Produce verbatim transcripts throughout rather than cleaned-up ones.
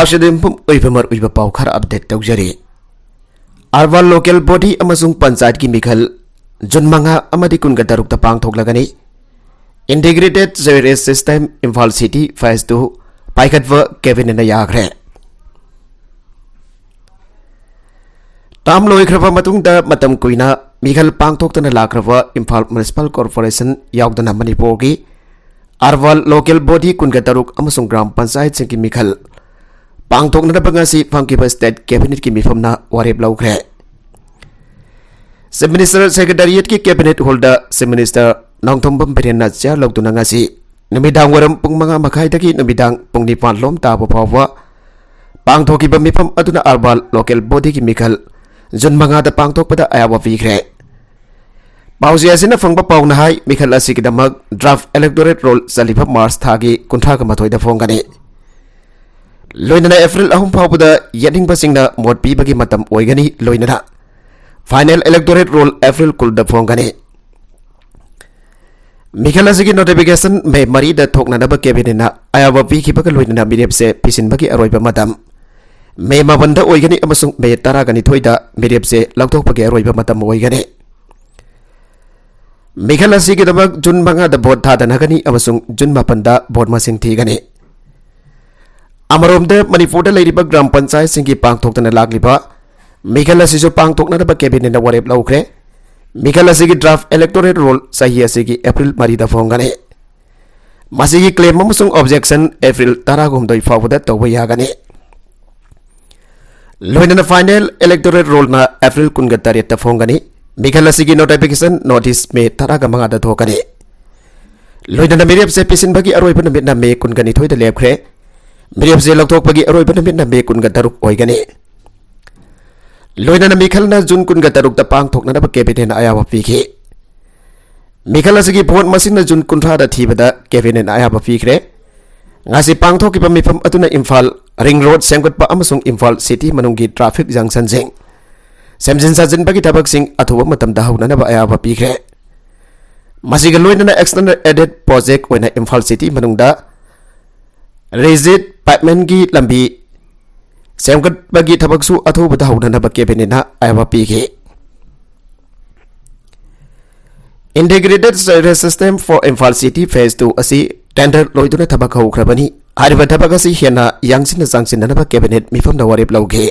ꯑꯁꯤꯗ ꯃꯐꯝ ꯑꯣꯏꯕ ꯃꯔꯨꯑꯣꯏꯕ ꯄꯥꯎ ꯈꯔ ꯑꯞꯗꯦꯠ ꯇꯧꯖꯔꯤ꯫ ꯑꯔꯕꯥꯟ ꯂꯣꯀꯦꯜ ꯕꯣꯗꯤ ꯑꯃꯁꯨꯡ ꯄꯟꯆꯥꯌꯠꯀꯤ ꯃꯤꯈꯜ ꯖꯨꯟ ꯃꯉꯥ ꯑꯃꯗꯤ ꯀꯨꯟꯒ ꯇꯔꯨꯛꯇ ꯄꯥꯡꯊꯣꯛꯂꯒꯅꯤ꯫ Integrated sewerage system Imphal city phase two ꯄꯥꯏꯈꯠꯄ ꯀꯦꯕꯤꯅꯦꯠꯅ ꯌꯥꯈ꯭ꯔꯦ꯫ ꯇꯥꯝ ꯂꯣꯏꯈ꯭ꯔꯕ ꯃꯇꯨꯡꯗ ꯃꯇꯝ ꯀꯨꯏꯅ ꯃꯤꯈꯜ ꯄꯥꯡꯊꯣꯛꯇꯅ ꯂꯥꯛꯈ꯭ꯔꯕ ꯏꯝꯐꯥꯜ ꯃ꯭ꯌꯨꯅꯤꯁꯤꯄꯥꯜ ꯀꯣꯔꯄꯣꯔꯦꯁꯟ ꯌꯥꯎꯗꯅ ꯃꯅꯤꯄꯨꯔꯒꯤ ꯑꯔꯕꯥꯟ ꯂꯣꯀꯦꯜ ꯕꯣꯗꯤ ꯀꯨꯟꯒ ꯇꯔꯨꯛ ꯑꯃꯁꯨꯡ ꯒ꯭ꯔꯥꯝ ꯄꯟꯆꯥꯌꯠꯁꯤꯡꯒꯤ ꯃꯤꯈꯜ ꯄꯥꯡꯊꯣꯛꯅꯅꯕ ꯉꯁꯤ ꯐꯝꯈꯤꯕ ꯁ꯭ꯇꯦꯠ ꯀꯦꯕꯤꯅꯦꯠꯀꯤ ꯃꯤꯐꯝꯅ ꯋꯥꯔꯦꯞ ꯂꯧꯈ꯭ꯔꯦ꯫ ꯆꯤꯐ ꯃꯤꯅꯤꯁꯇꯔ ꯁꯦꯀ꯭ꯔꯦꯇꯔꯤꯌꯦꯠꯀꯤ ꯀꯦꯕꯤꯅꯦꯠ ꯍꯣꯜꯗ ꯆꯤꯐ ꯃꯤꯅꯤꯁꯇꯔ ꯅꯣꯡꯊꯣꯝꯕꯝ ꯕꯤꯔꯦꯟꯅ ꯆꯤꯌꯥꯔ ꯂꯧꯗꯨꯅ ꯉꯁꯤ ꯅꯨꯃꯤꯗꯥꯡ ꯋꯥꯏꯔꯝ ꯄꯨꯡ ꯃꯉꯥ ꯃꯈꯥꯏꯗꯒꯤ ꯅꯨꯃꯤꯗꯥꯡ ꯄꯨꯡ ꯅꯤꯄꯥꯟ ꯂꯣꯝ ꯇꯥꯕ ꯐꯥꯎꯕ ꯄꯥꯡꯊꯣꯛꯈꯤꯕ ꯃꯤꯐꯝ ꯑꯗꯨꯅ ꯑꯔꯕꯥꯟ ꯂꯣꯀꯦꯜ ꯕꯣꯗꯤꯒꯤ ꯃꯤꯈꯜ ꯖꯨꯟ ꯃꯉꯥꯗ ꯄꯥꯡꯊꯣꯛꯄꯗ ꯑꯌꯥꯕ ꯄꯤꯈ꯭ꯔꯦ꯫ ꯄꯥꯎꯆꯦ ꯑꯁꯤꯅ ꯐꯪꯕ ꯄꯥꯎꯅ ꯍꯥꯏ, ꯃꯤꯈꯜ ꯑꯁꯤꯒꯤꯗꯃꯛ ꯗ꯭ꯔꯥꯐ ꯏꯂꯦꯛꯇꯣꯔꯦꯠ ꯔꯣꯜ ꯆꯠꯂꯤꯕ ꯃꯥꯔꯆ ꯊꯥꯒꯤ ꯀꯨꯟꯊ꯭ꯔꯥꯒ ꯃꯥꯊꯣꯏꯗ ꯐꯣꯡꯒꯅꯤ꯫ ꯂꯣꯏꯅꯅ ꯑꯦꯄ꯭ꯔꯤꯜ ꯑꯍꯨꯝ ꯐꯥꯎꯕꯗ ꯌꯦꯠꯅꯤꯡꯕꯁꯤꯡꯅ ꯃꯣꯠ ꯄꯤꯕꯒꯤ ꯃꯇꯝ ꯑꯣꯏꯒꯅꯤ꯫ ꯂꯣꯏꯅꯅ ꯐꯥꯏꯅꯦꯜ ꯏꯂꯦꯛꯇꯣꯔꯦꯠ ꯔꯣꯜ ꯑꯦꯄ꯭ꯔꯤꯜ ꯀꯨꯟꯗ ꯐꯣꯡꯒꯅꯤ꯫ ꯃꯤꯈꯜ ꯑꯁꯤꯒꯤ ꯅꯣꯇꯤꯐꯤꯀꯦꯁꯟ ꯃꯦ ꯃꯔꯤꯗ ꯊꯣꯛꯅꯅꯕ ꯀꯦꯕꯤꯅꯦꯠꯅ ꯑꯌꯥꯕ ꯄꯤꯈꯤꯕꯒ ꯂꯣꯏꯅꯅ ꯃꯤꯔꯦꯞꯁꯦ ꯄꯤꯁꯤꯟꯕꯒꯤ ꯑꯔꯣꯏꯕ ꯃꯇꯝ ꯃꯦ ꯃꯥꯄꯟꯗ ꯑꯣꯏꯒꯅꯤ ꯑꯃꯁꯨꯡ ꯃꯦ ꯇꯔꯥꯒ ꯅꯤꯊꯣꯏꯗ ꯃꯤꯔꯦꯞꯁꯦ ꯂꯧꯊꯣꯛꯄꯒꯤ ꯑꯔꯣꯏꯕ ꯃꯇꯝ ꯑꯣꯏꯒꯅꯤ꯫ ꯃꯤꯈꯜ ꯑꯁꯤꯒꯤꯗꯃꯛ ꯖꯨꯟ ꯃꯉꯥꯗ ꯚꯣꯠ ꯊꯥꯗꯅꯒꯅꯤ ꯑꯃꯁꯨꯡ ꯖꯨꯟ ꯃꯥꯄꯟꯗ ꯚꯣꯠ ꯃꯁꯤꯡ ꯊꯤꯒꯅꯤ꯫ ꯑꯃꯔꯣꯝꯗ, ꯃꯅꯤꯄꯨꯔꯗ ꯂꯩꯔꯤꯕ ꯒ꯭ꯔꯥꯝ ꯄꯟꯆꯥꯌꯠꯁꯤꯡꯒꯤ ꯄꯥꯡꯊꯣꯛꯇꯅ ꯂꯥꯛꯂꯤꯕ ꯃꯤꯈꯜ ꯑꯁꯤꯁꯨ ꯄꯥꯡꯊꯣꯛꯅꯅꯕ ꯀꯦꯕꯤꯅꯦꯠꯅ ꯋꯥꯔꯦꯞ ꯂꯧꯈ꯭ꯔꯦ꯫ ꯃꯤꯈꯜ ꯑꯁꯤꯒꯤ ꯗ꯭ꯔꯥꯐ ꯏꯂꯦꯛꯇꯣꯔꯦꯠ ꯔꯣꯜ ꯆꯍꯤ ꯑꯁꯤꯒꯤ ꯑꯦꯄ꯭ꯔꯤꯜ ꯃꯔꯤꯗ ꯐꯣꯡꯒꯅꯤ꯫ ꯃꯁꯤꯒꯤ ꯀ꯭ꯂꯦꯝ ꯑꯃꯁꯨꯡ ꯑꯣꯕꯖꯦꯛꯁꯟ ꯑꯦꯄ꯭ꯔꯤꯜ ꯇꯔꯥꯍꯨꯝꯗꯣꯏ ꯐꯥꯎꯕꯗ ꯇꯧꯕ ꯌꯥꯒꯅꯤ꯫ ꯂꯣꯏꯅꯅ ꯐꯥꯏꯅꯦꯜ ꯏꯂꯦꯛꯇꯣꯔꯦꯠ ꯔꯣꯜꯅ ꯑꯦꯄ꯭ꯔꯤꯜ ꯀꯨꯟꯒ ꯇꯔꯦꯠꯇ ꯐꯣꯡꯒꯅꯤ꯫ ꯃꯤꯈꯜ ꯑꯁꯤꯒꯤ ꯅꯣꯇꯤꯐꯤꯀꯦꯁꯟ ꯅꯣꯇꯤꯁ ꯃꯦ ꯇꯔꯥꯒ ꯃꯉꯥꯗ ꯊꯣꯛꯀꯅꯤ꯫ ꯂꯣꯏꯅꯅ ꯃꯤꯔꯦꯞꯁꯦ ꯄꯤꯁꯤꯟꯕꯒꯤ ꯑꯔꯣꯏꯕ ꯅꯨꯃꯤꯠꯅ ꯃꯦ ꯀꯨꯟꯒ ꯅꯤꯊꯣꯏꯗ ꯂꯦꯞꯈ꯭ꯔꯦ꯫ ꯃꯤꯔꯦꯞꯁꯦ ꯂꯧꯊꯣꯛꯄꯒꯤ ꯑꯔꯣꯏꯕ ꯅꯨꯃꯤꯠꯅ ꯃꯦ ꯀꯨꯟꯒ ꯇꯔꯨꯛ ꯑꯣꯏꯒꯅꯤ꯫ ꯂꯣꯏꯅꯅ ꯃꯤꯈꯜꯅ ꯖꯨꯟ ꯀꯨꯟꯒ ꯇꯔꯨꯛꯇ ꯄꯥꯡꯊꯣꯛꯅꯅꯕ ꯀꯦꯕꯤꯅꯦꯠꯅ ꯑꯌꯥꯕ ꯄꯤꯈꯤ꯫ ꯃꯤꯈꯜ ꯑꯁꯤꯒꯤ ꯚꯣꯠ ꯃꯁꯤꯡꯅ ꯖꯨꯟ ꯀꯨꯟꯊ꯭ꯔꯥꯗ ꯊꯤꯕꯗ ꯀꯦꯕꯤꯅꯦꯠꯅ ꯑꯌꯥꯕ ꯄꯤꯈ꯭ꯔꯦ꯫ ꯉꯁꯤ ꯄꯥꯡꯊꯣꯛꯈꯤꯕ ꯃꯤꯐꯝ ꯑꯗꯨꯅ ꯏꯝꯐꯥꯜ ꯔꯤꯡ ꯔꯣꯗ ꯁꯦꯝꯒꯠꯄ ꯑꯃꯁꯨꯡ ꯏꯝꯐꯥꯜ ꯁꯤꯇꯤ ꯃꯅꯨꯡꯒꯤ ꯇ꯭ꯔꯥꯐꯤꯛ ꯖꯪꯁꯟꯁꯤꯡ ꯁꯦꯝꯖꯤꯟ ꯁꯥꯖꯤꯟꯕꯒꯤ ꯊꯕꯛꯁꯤꯡ ꯑꯊꯨꯕ ꯃꯇꯝꯗ ꯍꯧꯅꯅꯕ ꯑꯌꯥꯕ ꯄꯤꯈ꯭ꯔꯦ꯫ ꯃꯁꯤꯒ ꯂꯣꯏꯅꯅ ꯑꯦꯛꯁꯇꯦꯟꯗꯦꯗ ꯄ꯭ꯔꯣꯖꯦꯛ ꯑꯣꯏꯅ ꯏꯝꯐꯥꯜ ꯁꯤꯇꯤ ꯃꯅꯨꯡꯗ ꯔꯤꯖꯤꯠ ꯄꯥꯏꯞꯃꯦꯟꯒꯤ ꯂꯝꯕꯤ ꯁꯦꯝꯒꯠꯄꯒꯤ ꯊꯕꯛꯁꯨ ꯑꯊꯨꯕꯗ ꯍꯧꯅꯅꯕ ꯀꯦꯕꯤꯅꯦꯠꯅ ꯑꯌꯥꯕ ꯄꯤꯈꯤ꯫ Integrated Sewerage System for Imphal City Phase two ꯑꯁꯤ tender ꯂꯣꯏꯗꯨꯅ ꯊꯕꯛ ꯍꯧꯈ꯭ꯔꯕꯅꯤ꯫ ꯍꯥꯏꯔꯤꯕ ꯊꯕꯛ ꯑꯁꯤ ꯍꯦꯟꯅ ꯌꯥꯡꯁꯤꯟꯅ ꯆꯥꯡꯁꯤꯟꯅꯅꯕ ꯀꯦꯕꯤꯅꯦꯠ ꯃꯤꯐꯝꯗ ꯋꯥꯔꯦꯞ ꯂꯧꯈꯤ꯫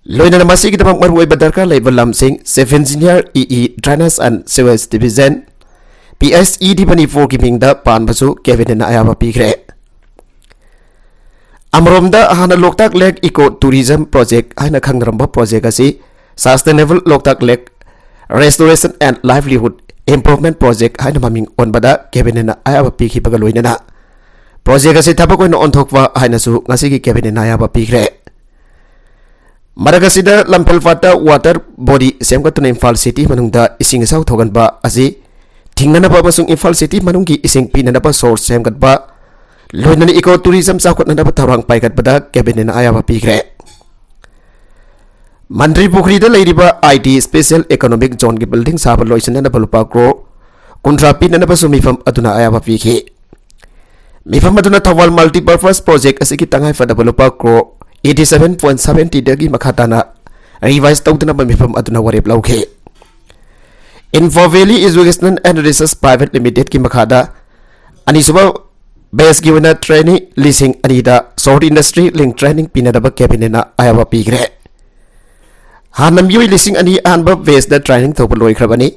ꯂꯣꯏꯅꯅ ꯃꯁꯤꯒꯤꯗꯃꯛ ꯃꯔꯨꯑꯣꯏꯕ ꯗꯔꯀꯥꯔ ꯂꯩꯕ ꯂꯝꯁꯤꯡ Chief Engineer, E E, Drainage and Sewage Division, P H E D Manipur ꯒꯤ ꯃꯤꯡꯗ ꯄꯥꯟꯕꯁꯨ ꯀꯦꯕꯤꯅꯦꯠꯅ ꯑꯌꯥꯕ ꯄꯤꯈ꯭ꯔꯦ꯫ ꯑꯃꯔꯣꯝꯗ, ꯍꯥꯟꯅ ꯂꯣꯛꯇꯥꯛ Lake Eco Tourism Project ꯍꯥꯏꯅ ꯈꯪꯅꯔꯝꯕ project ꯑꯁꯤ Sustainable Loktak Lake Restoration and Livelihood Improvement Project ꯍꯥꯏꯅ ꯃꯃꯤꯡ ꯑꯣꯟꯕꯗ ꯀꯦꯕꯤꯅꯦꯠꯅ ꯑꯌꯥꯕ ꯄꯤꯈꯤꯕꯒ ꯂꯣꯏꯅꯅ project ꯑꯁꯤ ꯊꯕꯛ ꯑꯣꯏꯅ ꯑꯣꯟꯊꯣꯛꯄ ꯍꯥꯏꯅꯁꯨ ꯉꯁꯤꯒꯤ ꯀꯦꯕꯤꯅꯦꯠꯅ ꯑꯌꯥꯕ ꯄꯤꯈ꯭ꯔꯦ꯫ ꯃꯔꯛ ꯑꯁꯤꯗ ꯂꯝꯐꯦꯜꯄꯥꯠꯇ water body ꯁꯦꯝꯒꯠꯇꯨꯅ ꯏꯝꯐꯥꯜ city ꯃꯅꯨꯡꯗ ꯏꯁꯤꯡ ꯏꯆꯥꯎ ꯊꯣꯛꯍꯟꯕ ꯑꯁꯤ ꯊꯤꯡꯅꯅꯕ ꯑꯃꯁꯨꯡ ꯏꯝꯐꯥꯜ city ꯃꯅꯨꯡꯒꯤ ꯏꯁꯤꯡ ꯄꯤꯅꯅꯕ source ꯁꯦꯝꯒꯠꯄ, ꯂꯣꯏꯅꯅ eco tourism ꯆꯥꯎꯈꯠꯅꯅꯕ ꯊꯧꯔꯥꯡ ꯄꯥꯏꯈꯠꯄꯗ ꯀꯦꯕꯤꯅꯦꯠꯅ ꯑꯌꯥꯕ ꯄꯤꯈ꯭ꯔꯦ꯫ ꯃꯟꯇ꯭ꯔꯤ ꯄꯨꯈ꯭ꯔꯤꯗ ꯂꯩꯔꯤꯕ I T Special Economic Zoneꯒꯤ building ꯁꯥꯕ ꯂꯣꯏꯁꯤꯟꯅꯅꯕ ꯂꯨꯄꯥ ꯀ꯭ꯔꯣꯔ ꯀꯨꯟꯊ꯭ꯔꯥ ꯄꯤꯅꯅꯕꯁꯨ ꯃꯤꯐꯝ ꯑꯗꯨꯅ ꯑꯌꯥꯕ ꯄꯤꯈꯤ꯫ ꯃꯤꯐꯝ ꯑꯗꯨꯅ ꯊꯧꯕꯥꯜ Multipurpose Project ꯑꯁꯤꯒꯤ ꯇꯉꯥꯏ ꯐꯗꯕ ꯂꯨꯄꯥ ꯀ꯭ꯔꯣꯔ eighty seven point seventyꯗꯒꯤ ꯃꯈꯥ ꯇꯥꯅ revise ꯇꯧꯗꯅꯕ ꯃꯤꯐꯝ ꯑꯗꯨꯅ ꯋꯥꯔꯦꯞ ꯂꯧꯈꯤ꯫ Info Valley Educational and Research Private Limitedꯀꯤ ꯃꯈꯥꯗ ꯑꯅꯤꯁꯨꯕ batchꯀꯤ ꯑꯣꯏꯅ trainee ꯂꯤꯁꯤꯡ ꯑꯅꯤꯗ short industry link training ꯄꯤꯅꯅꯕ ꯀꯦꯕꯤꯅꯦꯠꯅ ꯑꯌꯥꯕ ꯄꯤꯈ꯭ꯔꯦ꯫ ꯍꯥꯟꯅ ꯃꯤꯑꯣꯏ ꯂꯤꯁꯤꯡ ꯑꯅꯤ ꯑꯍꯥꯟꯕ batchꯇ training ꯇꯧꯕ ꯂꯣꯏꯈ꯭ꯔꯕꯅꯤ꯫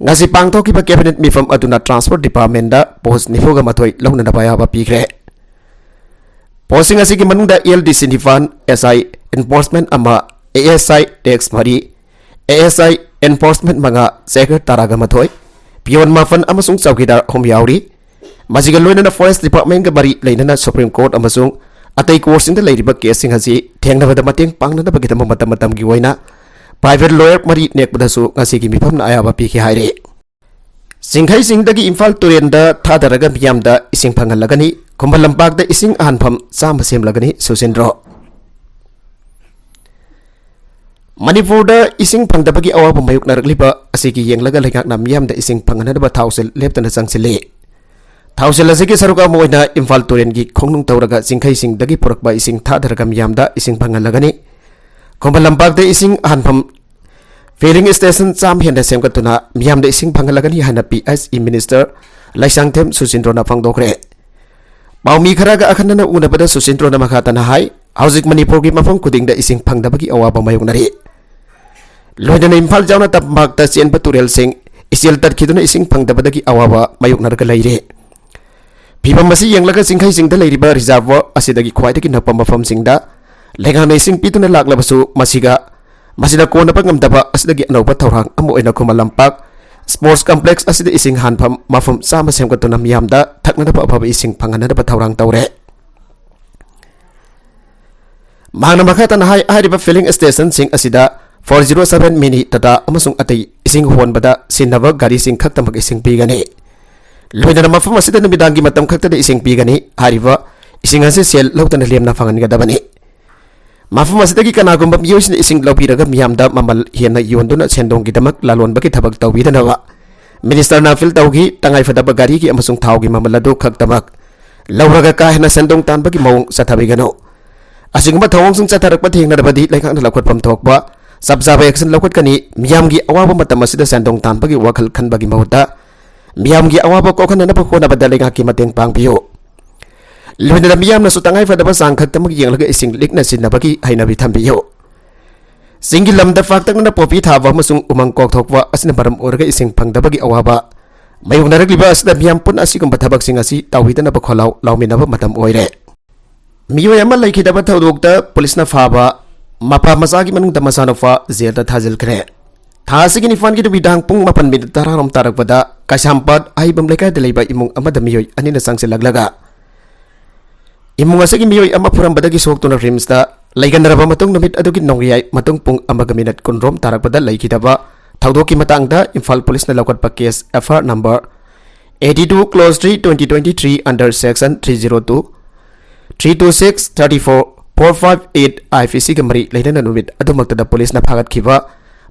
ꯉꯁꯤ ꯄꯥꯡꯊꯣꯛꯈꯤꯕ cabinet ꯃꯤꯐꯝ ꯑꯗꯨꯅ transport departmentꯇ post ꯅꯤꯐꯨꯒ ꯃꯥꯊꯣꯏ ꯂꯧꯅꯅꯕ ꯑꯌꯥꯕ ꯄꯤꯈ꯭ꯦ꯫ Postꯁꯤꯡ ꯑꯁꯤꯒꯤ ꯃꯅꯨꯡꯗ L D C ꯅꯤꯄꯥꯟ, S I enforcement ꯑꯃ, A S I tax ꯃꯔꯤ, A S I enforcement ꯃꯉꯥ, checker ꯇꯔꯥꯒ ꯃꯥꯊꯣꯏ, peon ꯃꯥꯄꯟ ꯑꯃꯁꯨꯡ ꯆꯧꯀꯤꯗꯥꯔ ꯑꯍꯨꯝ ꯌꯥꯎꯔꯤ꯫ ꯃꯁꯤꯒ ꯂꯣꯏꯅꯅ forest departmentꯀ ꯃꯔꯤ ꯂꯩꯅꯅ Supreme Court ꯑꯃꯁꯨꯡ ꯑꯇꯩ courtꯁꯤꯡꯗ ꯂꯩꯔꯤꯕ caseꯁꯤꯡ ꯑꯁꯤ ꯊꯦꯡꯅꯕꯗ ꯃꯇꯦꯡ ꯄꯥꯡꯅꯅꯕꯒꯤꯗꯃꯛ ꯃꯇꯝ ꯃꯇꯝꯒꯤ ꯑꯣꯏꯅ private lawyer ꯃꯔꯤ ꯅꯦꯛꯄꯗꯁꯨ ꯉꯁꯤꯒꯤ ꯃꯤꯐꯝꯅ ꯑꯌꯥꯕ ꯄꯤꯈꯤ ꯍꯥꯏꯔꯤ꯫ ꯆꯤꯡꯈꯩꯁꯤꯡꯗꯒꯤ ꯏꯝꯐꯥꯜ ꯇꯨꯔꯦꯜꯗ ꯊꯥꯗꯔꯒ ꯃꯤꯌꯥꯝꯗ ꯏꯁꯤꯡ ꯐꯪꯍꯜꯂꯒꯅꯤ꯫ ꯈꯨꯃꯟ ꯂꯝꯄꯥꯛꯇ ꯏꯁꯤꯡ ꯑꯍꯥꯟꯐꯝ ꯆꯥꯝꯃ ꯁꯦꯝꯂꯒꯅꯤ꯫ ꯁꯨꯁꯤꯟꯗ꯭ꯔꯣ꯫ ꯃꯅꯤꯄꯨꯔꯗ ꯏꯁꯤꯡ ꯐꯪꯗꯕꯒꯤ ꯑꯋꯥꯕ ꯃꯥꯌꯣꯛꯅꯔꯛꯂꯤꯕ ꯑꯁꯤꯒꯤ ꯌꯦꯡꯂꯒ ꯂꯩꯉꯥꯛꯅ ꯃꯤꯌꯥꯝꯗ ꯏꯁꯤꯡ ꯐꯪꯍꯟꯅꯕ ꯊꯥꯎꯁꯦꯜ ꯂꯦꯞꯇꯅ ꯆꯪꯁꯤꯜꯂꯤ꯫ ꯊꯧꯁꯤꯜ ꯑꯁꯤꯒꯤ ꯁꯔꯨꯛ ꯑꯃ ꯑꯣꯏꯅ ꯏꯝꯐꯥꯜ ꯇꯨꯔꯦꯜꯒꯤ ꯈꯣꯡꯅꯨꯡ ꯇꯧꯔꯒ ꯆꯤꯡꯈꯩꯁꯤꯡꯗꯒꯤ ꯄꯨꯔꯛꯄ ꯏꯁꯤꯡ ꯊꯥꯗꯔꯒ ꯃꯤꯌꯥꯝꯗ ꯏꯁꯤꯡ ꯐꯪꯍꯜꯂꯒꯅꯤ꯫ ꯈꯨꯃꯟ ꯂꯝꯄꯥꯛꯇ ꯏꯁꯤꯡ ꯍꯥꯟꯐꯝ filling station ꯆꯥꯝꯃ ꯍꯦꯟꯅ ꯁꯦꯝꯒꯠꯇꯨꯅ ꯃꯤꯌꯥꯝꯗ ꯏꯁꯤꯡ ꯐꯪꯍꯜꯂꯒꯅꯤ ꯍꯥꯏꯅ P S E minister Leishangthem ꯁꯨꯆꯤꯟꯗ꯭ꯔꯣꯅ ꯐꯣꯡꯗꯣꯛꯈ꯭ꯔꯦ꯫ ꯄꯥꯎꯃꯤ ꯈꯔꯒ ꯑꯈꯟꯅꯅ ꯎꯅꯕꯗ ꯁꯨꯆꯤꯟꯗ꯭ꯔꯣꯅ ꯃꯈꯥ ꯇꯥꯅ ꯍꯥꯏ, ꯍꯧꯖꯤꯛ ꯃꯅꯤꯄꯨꯔꯒꯤ ꯃꯐꯝ ꯈꯨꯗꯤꯡꯗ ꯏꯁꯤꯡ ꯐꯪꯗꯕꯒꯤ ꯑꯋꯥꯕ ꯃꯥꯌꯣꯛꯅꯔꯤ꯫ ꯂꯣꯏꯅꯅ ꯏꯝꯐꯥꯜ ꯌꯥꯎꯅ ꯇꯝꯄꯥꯛꯇ ꯆꯦꯟꯕ ꯇꯨꯔꯦꯜꯁꯤꯡ ꯏꯆꯦꯜ ꯇꯠꯈꯤꯗꯨꯅ ꯏꯁꯤꯡ ꯐꯪꯗꯕꯗꯒꯤ ꯑꯋꯥꯕ ꯃꯥꯌꯣꯛꯅꯔꯒ ꯂꯩꯔꯦ꯫ ꯐꯤꯚꯝ ꯑꯁꯤ ꯌꯦꯡꯂꯒ ꯆꯤꯡꯈꯩꯁꯤꯡꯗ ꯂꯩꯔꯤꯕ reservoir ꯑꯁꯤꯗꯒꯤ ꯈ꯭ꯋꯥꯏꯗꯒꯤ ꯅꯛꯄ ꯃꯐꯝꯁꯤꯡꯗ ꯂꯩꯉꯥꯛꯅ ꯏꯁꯤꯡ ꯄꯤꯗꯨꯅ ꯂꯥꯛꯂꯕꯁꯨ ꯃꯁꯤꯒ, ꯃꯁꯤꯗ ꯀꯣꯟꯅꯕ ꯉꯝꯗꯕ ꯑꯁꯤꯗꯒꯤ ꯑꯅꯧꯕ ꯊꯧꯔꯥꯡ ꯑꯃ ꯑꯣꯏꯅ ꯈꯨꯃꯟ ꯂꯝꯄꯥꯛ sports complex ꯑꯁꯤꯗ ꯏꯁꯤꯡ ꯍꯥꯟꯐꯝ ꯃꯐꯝ ꯆꯥꯝꯃ ꯁꯦꯝꯒꯠꯇꯨꯅ ꯃꯤꯌꯥꯝꯗ ꯊꯛꯅꯅꯕ ꯑꯐꯕ ꯏꯁꯤꯡ ꯐꯪꯍꯟꯅꯅꯕ ꯊꯧꯔꯥꯡ ꯇꯧꯔꯦ꯫ ꯃꯍꯥꯛꯅ ꯃꯈꯥ ꯇꯥꯅ ꯍꯥꯏ, ꯍꯥꯏꯔꯤꯕ filling stationꯁꯤꯡ ꯑꯁꯤꯗ four zero seven mini Tata ꯑꯃꯁꯨꯡ ꯑꯇꯩ ꯏꯁꯤꯡ ꯍꯣꯟꯕꯗ ꯁꯤꯖꯤꯟꯅꯕ ꯒꯥꯔꯤꯁꯤꯡ ꯈꯛꯇꯃꯛ ꯏꯁꯤꯡ ꯄꯤꯒꯅꯤ꯫ ꯂꯣꯏꯅꯅ ꯃꯐꯝ ꯑꯁꯤꯗ ꯅꯨꯃꯤꯗꯥꯡꯒꯤ ꯃꯇꯝ ꯈꯛꯇꯗ ꯏꯁꯤꯡ ꯄꯤꯒꯅꯤ꯫ ꯍꯥꯏꯔꯤꯕ ꯏꯁꯤꯡ ꯑꯁꯤ ꯁꯦꯜ ꯂꯧꯗꯅ ꯂꯦꯝꯅ ꯐꯪꯍꯟꯒꯗꯕꯅꯤ꯫ ꯃꯐꯝ ꯑꯁꯤꯗꯒꯤ ꯀꯅꯥꯒꯨꯝꯕ ꯃꯤꯑꯣꯏꯁꯤꯡꯅ ꯏꯁꯤꯡ ꯂꯧꯕꯤꯔꯒ ꯃꯤꯌꯥꯝꯗ ꯃꯃꯜ ꯍꯦꯟꯅ ꯌꯣꯟꯗꯨꯅ ꯁꯦꯟꯗꯣꯡꯒꯤꯗꯃꯛ ꯂꯂꯣꯟꯕꯒꯤ ꯊꯕꯛ ꯇꯧꯕꯤꯗꯅꯕ ministerꯅ appeal ꯇꯧꯈꯤ꯫ ꯇꯉꯥꯏꯐꯗꯕ ꯒꯥꯔꯤꯒꯤ ꯑꯃꯁꯨꯡ ꯊꯥꯎꯒꯤ ꯃꯃꯜ ꯑꯗꯨ ꯈꯛꯇꯃꯛ ꯂꯧꯔꯒ ꯀꯥ ꯍꯦꯟꯅ ꯁꯦꯟꯗꯣꯡ ꯇꯥꯟꯕꯒꯤ ꯃꯑꯣꯡ ꯆꯠꯊꯕꯤꯒꯅꯨ꯫ ꯑꯁꯤꯒꯨꯝꯕ ꯊꯧꯑꯣꯡꯁꯤꯡ ꯆꯠꯊꯔꯛꯄ ꯊꯦꯡꯅꯔꯕꯗꯤ ꯂꯩꯉꯥꯛꯅ ꯂꯧꯈꯠꯐꯝ ꯊꯣꯛꯄ ꯆꯞ ꯆꯥꯕ action ꯂꯧꯈꯠꯀꯅꯤ꯫ ꯃꯤꯌꯥꯝꯒꯤ ꯑꯋꯥꯕ ꯃꯇꯝ ꯑꯁꯤꯗ ꯁꯦꯟꯗꯣꯡ ꯇꯥꯟꯕꯒꯤ ꯋꯥꯈꯜ ꯈꯟꯕꯒꯤ ꯃꯍꯨꯠꯇ ꯃꯤꯌꯥꯝꯒꯤ ꯑꯋꯥꯕ ꯀꯣꯛꯍꯟꯅꯅꯕ ꯍꯣꯠꯅꯕꯗ ꯂꯩꯉꯥꯛꯀꯤ ꯃꯇꯦꯡ ꯄꯥꯡꯕꯤꯌꯨ꯫ ꯂꯣꯏꯅꯅ ꯃꯤꯌꯥꯝꯅꯁꯨ ꯇꯉꯥꯏꯐꯗꯕ ꯆꯥꯡ ꯈꯛꯇꯃꯛ ꯌꯦꯡꯂꯒ ꯏꯁꯤꯡ ꯂꯤꯛꯅ ꯁꯤꯖꯤꯟꯅꯕꯒꯤ ꯍꯩꯅꯕꯤ ꯊꯝꯕꯤꯌꯨ꯫ ꯆꯤꯡꯒꯤ ꯂꯝꯗ ꯄꯥꯛꯇꯛꯅꯅ ꯄꯣꯄꯤ ꯊꯥꯕ ꯑꯃꯁꯨꯡ ꯎꯃꯪ ꯀꯣꯛꯊꯣꯛꯄ ꯑꯁꯤꯅ ꯃꯔꯝ ꯑꯣꯏꯔꯒ ꯏꯁꯤꯡ ꯐꯪꯗꯕꯒꯤ ꯑꯋꯥꯕ ꯃꯥꯌꯣꯛꯅꯔꯛꯂꯤꯕ ꯑꯁꯤꯗ ꯃꯤꯌꯥꯝ ꯄꯨꯟꯅ ꯑꯁꯤꯒꯨꯝꯕ ꯊꯕꯛꯁꯤꯡ ꯑꯁꯤ ꯇꯧꯕꯤꯗꯅꯕ ꯈꯣꯜꯂꯥꯎ ꯂꯥꯎꯃꯤꯟꯅꯕ ꯃꯇꯝ ꯑꯣꯏꯔꯦ꯫ ꯃꯤꯑꯣꯏ ꯑꯃ ꯂꯩꯈꯤꯗꯕ ꯊꯧꯗꯣꯛꯇ ꯄꯨꯂꯤꯁꯅ ꯐꯥꯕ ꯃꯄꯥ ꯃꯆꯥꯒꯤ ꯃꯅꯨꯡꯗ ꯃꯆꯥꯅꯨꯄꯥ ꯖꯦꯜꯗ ꯊꯥꯖꯤꯟꯈ꯭ꯔꯦ꯫ ꯊꯥ ꯑꯁꯤꯒꯤ ꯅꯤꯄꯥꯟꯒꯤ ꯅꯨꯃꯤꯗꯥꯡ ꯄꯨꯡ ꯃꯥꯄꯟ ꯃꯤꯅꯤꯠ ꯇꯔꯥꯔꯣꯝ ꯇꯥꯔꯛꯄꯗ ꯀꯩꯁꯥꯝꯄꯥꯠ ꯑꯍꯩꯕꯝ ꯂꯩꯀꯥꯏꯗ ꯂꯩꯕ ꯏꯃꯨꯡ ꯑꯃꯗ ꯃꯤꯑꯣꯏ ꯑꯅꯤꯅ ꯆꯪꯁꯤꯜꯂꯛꯂꯒ ꯏꯃꯨꯡ ꯑꯁꯤꯒꯤ ꯃꯤꯑꯣꯏ ꯑꯃ ꯐꯨꯔꯝꯕꯗꯒꯤ ꯁꯣꯛꯇꯨꯅ ꯔꯤꯝꯁꯇ ꯂꯩꯒꯟꯅꯔꯕ ꯃꯇꯨꯡ ꯅꯨꯃꯤꯠ ꯑꯗꯨꯒꯤ ꯅꯣꯡꯌꯥꯏ ꯃꯇꯨꯡ ꯄꯨꯡ ꯑꯃꯒ ꯃꯤꯅꯤꯠ ꯀꯨꯟꯔꯣꯝ ꯇꯥꯔꯛꯄꯗ ꯂꯩꯈꯤꯗꯕ ꯊꯧꯗꯣꯛꯀꯤ ꯃꯇꯥꯡꯗ ꯏꯝꯐꯥꯜ ꯄꯨꯂꯤꯁꯅ ꯂꯧꯈꯠꯄ case F I R number eighty two clause three twenty twenty three under section three zero two, three two six, thirty four, four five eight I P C ꯒ ꯃꯔꯤ ꯂꯩꯅꯅ ꯅꯨꯃꯤꯠ ꯑꯗꯨꯃꯛꯇꯗ ꯄꯨꯂꯤꯁꯅ ꯐꯥꯒꯠꯈꯤꯕ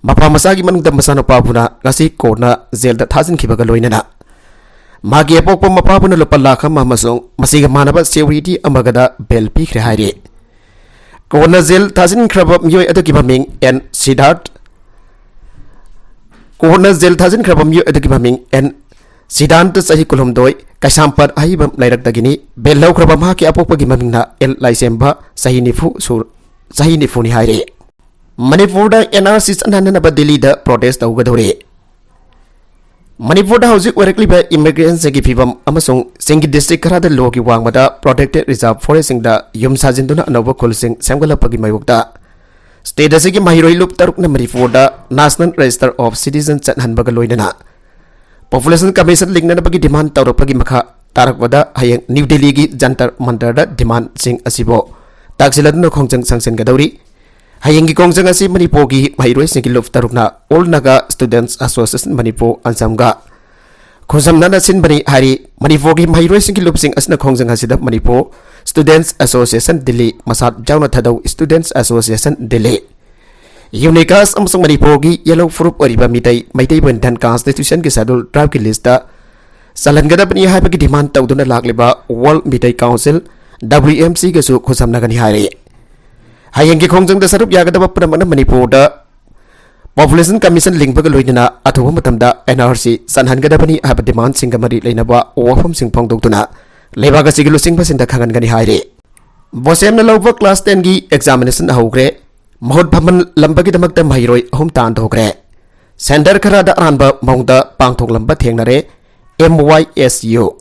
ꯃꯄꯥ ꯃꯆꯥꯒꯤ ꯃꯅꯨꯡꯗ ꯃꯆꯥꯅꯨꯄꯥꯕꯨꯅ ꯉꯁꯤ ꯀꯣꯔꯠꯅ ꯖꯦꯜꯗ ꯊꯥꯖꯤꯟꯈꯤꯕꯒ ꯂꯣꯏꯅꯅ ꯃꯍꯥꯛꯀꯤ ꯑꯄꯣꯛꯄ ꯃꯄꯥꯕꯨꯅ ꯂꯨꯄꯥ ꯂꯥꯈ ꯑꯃ ꯑꯃꯁꯨꯡ ꯃꯁꯤꯒ ꯃꯥꯟꯅꯕ ꯁꯦꯀ꯭ꯌꯨꯔꯤꯇꯤ ꯑꯃꯒꯗ ꯕꯦꯜ ꯄꯤꯈ꯭ꯔꯦ ꯍꯥꯏꯔꯤ꯫ ꯀꯣꯔꯣꯅꯥ ꯖꯦꯜ ꯊꯥꯖꯤꯟꯈ꯭ꯔꯕ ꯃꯤꯑꯣꯏ ꯑꯗꯨꯒꯤ ꯃꯃꯤꯡ ꯑꯦꯟ ꯁꯤꯗꯥꯔꯠ꯫ ꯀꯣꯔꯣꯅꯥ ꯖꯦꯜ ꯊꯥꯖꯤꯟꯈ꯭ꯔꯕ ꯃꯤꯑꯣꯏ ꯑꯗꯨꯒꯤ ꯃꯃꯤꯡ ꯑꯦꯟ ꯁꯤꯗꯥꯟꯇ, ꯆꯍꯤ ꯀꯨꯟꯍꯨꯝꯗꯣꯏ, ꯀꯩꯁꯥꯝꯄꯥꯠ ꯍꯩꯕꯝ ꯂꯩꯔꯛꯇꯒꯤꯅꯤ꯫ ꯕꯦꯜ ꯂꯧꯈ꯭ꯔꯕ ꯃꯍꯥꯛꯀꯤ ꯑꯄꯣꯛꯄꯒꯤ ꯃꯃꯤꯡꯅ ꯑꯦꯜ ꯂꯥꯏꯁꯦꯝꯕ, ꯆꯍꯤ ꯅꯤꯐꯨ ꯁꯨꯔ-, ꯆꯍꯤ ꯅꯤꯐꯨꯅꯤ ꯍꯥꯏꯔꯤ꯫ ꯃꯅꯤꯄꯨꯔꯗ ꯑꯦꯟ ꯑꯥꯔ ꯁꯤ ꯆꯠꯅꯍꯟꯅꯅꯕ ꯗꯤꯜꯂꯤꯗ ꯄ꯭ꯔꯣꯇꯦꯁ ꯇꯧꯒꯗꯧꯔꯤ꯫ ꯃꯅꯤꯄꯨꯔꯗ ꯍꯧꯖꯤꯛ ꯑꯣꯏꯔꯛꯂꯤꯕ ꯏꯃꯤꯒ꯭ꯔꯦꯁꯟꯒꯤ ꯐꯤꯕꯝ ꯑꯃꯁꯨꯡ ꯆꯤꯡꯒꯤ ꯗꯤꯁꯇ꯭ꯔꯤꯛ ꯈꯔꯗ ꯂꯣꯒꯤ ꯋꯥꯡꯃꯗ ꯄ꯭ꯔꯣꯇꯦꯛꯇꯦꯗ ꯔꯤꯖꯥꯔꯚ ꯐꯣꯔꯦꯁꯁꯤꯡꯗ ꯌꯨꯝ ꯁꯥꯖꯤꯟꯗꯨꯅ ꯑꯅꯧꯕ ꯈꯨꯜꯁꯤꯡ ꯁꯦꯝꯒꯠꯂꯛꯄꯒꯤ ꯃꯥꯌꯣꯛꯇ ꯁ꯭ꯇꯦꯠ ꯑꯁꯤꯒꯤ ꯃꯍꯩꯔꯣꯏ ꯂꯨꯞ ꯇꯔꯨꯛꯅ ꯃꯅꯤꯄꯨꯔꯗ National Register of Citizen ꯆꯠꯍꯟꯕꯒ ꯂꯣꯏꯅꯅ ꯄꯣꯄꯨꯂꯦꯁꯟ ꯀꯃꯤꯁꯟ ꯂꯤꯡꯅꯅꯕꯒꯤ ꯗꯤꯃꯥꯟ ꯇꯧꯔꯛꯄꯒꯤ ꯃꯈꯥ ꯇꯥꯔꯛꯄꯗ ꯍꯌꯦꯡ ꯅ꯭ꯌꯨ ꯗꯤꯜꯂꯤꯒꯤ ꯖꯟꯇꯔ ꯃꯟꯇꯔꯗ ꯗꯤꯃꯥꯟꯁꯤꯡ ꯑꯁꯤꯕꯨ ꯇꯥꯛꯁꯤꯜꯂꯗꯨꯅ ꯈꯣꯡꯖꯪ ꯁꯥꯡꯁꯤꯟꯒꯗꯧꯔꯤ꯫ ꯍꯌꯦꯡꯒꯤ ꯈꯣꯡꯖꯪ ꯑꯁꯤ ꯃꯅꯤꯄꯨꯔꯒꯤ ꯃꯍꯩꯔꯣꯏꯁꯤꯡꯒꯤ ꯂꯨꯞ ꯇꯔꯨꯛꯅ All Naga Students Association Manipur, ꯑꯟꯁꯝꯒ ꯈꯨꯠꯁꯝꯅꯅ ꯁꯤꯟꯕꯅꯤ ꯍꯥꯏꯔꯤ꯫ ꯃꯅꯤꯄꯨꯔꯒꯤ ꯃꯍꯩꯔꯣꯏꯁꯤꯡꯒꯤ ꯂꯨꯞꯁꯤꯡ ꯑꯁꯤꯅ ꯈꯣꯡꯖꯪ ꯑꯁꯤꯗ ꯃꯅꯤꯄꯨꯔ Students Association Delhi, ꯃꯁꯥꯠ ꯌꯥꯎꯅ ꯊꯥꯗꯧ Students Association Delhi, ꯌꯨꯅꯤꯀꯥꯁ ꯑꯃꯁꯨꯡ ꯃꯅꯤꯄꯨꯔꯒꯤ ꯌꯦꯜꯂꯧ ꯐꯨꯔꯨꯞ ꯑꯣꯏꯔꯤꯕ ꯃꯤꯇꯩ, ꯃꯩꯇꯩꯕꯨ Indian Constitution ꯒꯤ Scheduled Tribe ꯀꯤ list ꯇ ꯆꯜꯍꯟꯒꯗꯕꯅꯤ ꯍꯥꯏꯕꯒꯤ ꯗꯤꯃꯥꯟ ꯇꯧꯗꯨꯅ ꯂꯥꯛꯂꯤꯕ World Meitei Council, W M C ꯒꯁꯨ ꯈꯨꯠꯁꯝꯅꯒꯅꯤ ꯍꯥꯏꯔꯤ꯫ ꯍꯌꯦꯡꯒꯤ ꯈꯣꯡꯖꯪꯗ ꯁꯔꯨꯛ ꯌꯥꯒꯗꯕ ꯄꯨꯝꯅꯃꯛꯅ ꯃꯅꯤꯄꯨꯔꯗ ꯄꯣꯄꯨꯂꯦꯁꯟ ꯀꯃꯤꯁꯟ ꯂꯤꯡꯕꯒ ꯂꯣꯏꯅꯅ ꯑꯊꯨꯕ ꯃꯇꯝꯗ N R C ꯆꯟꯍꯟꯒꯗꯕꯅꯤ ꯍꯥꯏꯕ ꯗꯤꯃꯥꯟꯁꯤꯡꯒ ꯃꯔꯤ ꯂꯩꯅꯕ ꯋꯥꯐꯝꯁꯤꯡ ꯐꯣꯡꯗꯣꯛꯇꯨꯅ ꯂꯩꯕꯥꯛ ꯑꯁꯤꯒꯤ ꯂꯨꯆꯤꯡꯕꯁꯤꯡꯗ ꯈꯪꯍꯟꯒꯅꯤ ꯍꯥꯏꯔꯤ꯫ ꯕꯣꯁꯦꯝꯅ ꯂꯧꯕ class ten ꯒꯤ examination ꯍꯧꯈ꯭ꯔꯦ꯫ ꯃꯍꯨꯠ ꯐꯝꯍꯜꯂꯝꯕꯒꯤꯗꯃꯛꯇ ꯃꯍꯩꯔꯣꯏ ꯑꯍꯨꯝ ꯇꯥꯟꯊꯣꯛꯈ꯭ꯔꯦ꯫ Centre ꯈꯔꯗ ꯑꯔꯥꯟꯕ ꯃꯑꯣꯡꯗ ꯄꯥꯡꯊꯣꯛꯂꯝꯕ ꯊꯦꯡꯅꯔꯦ꯫ M Y S U꯫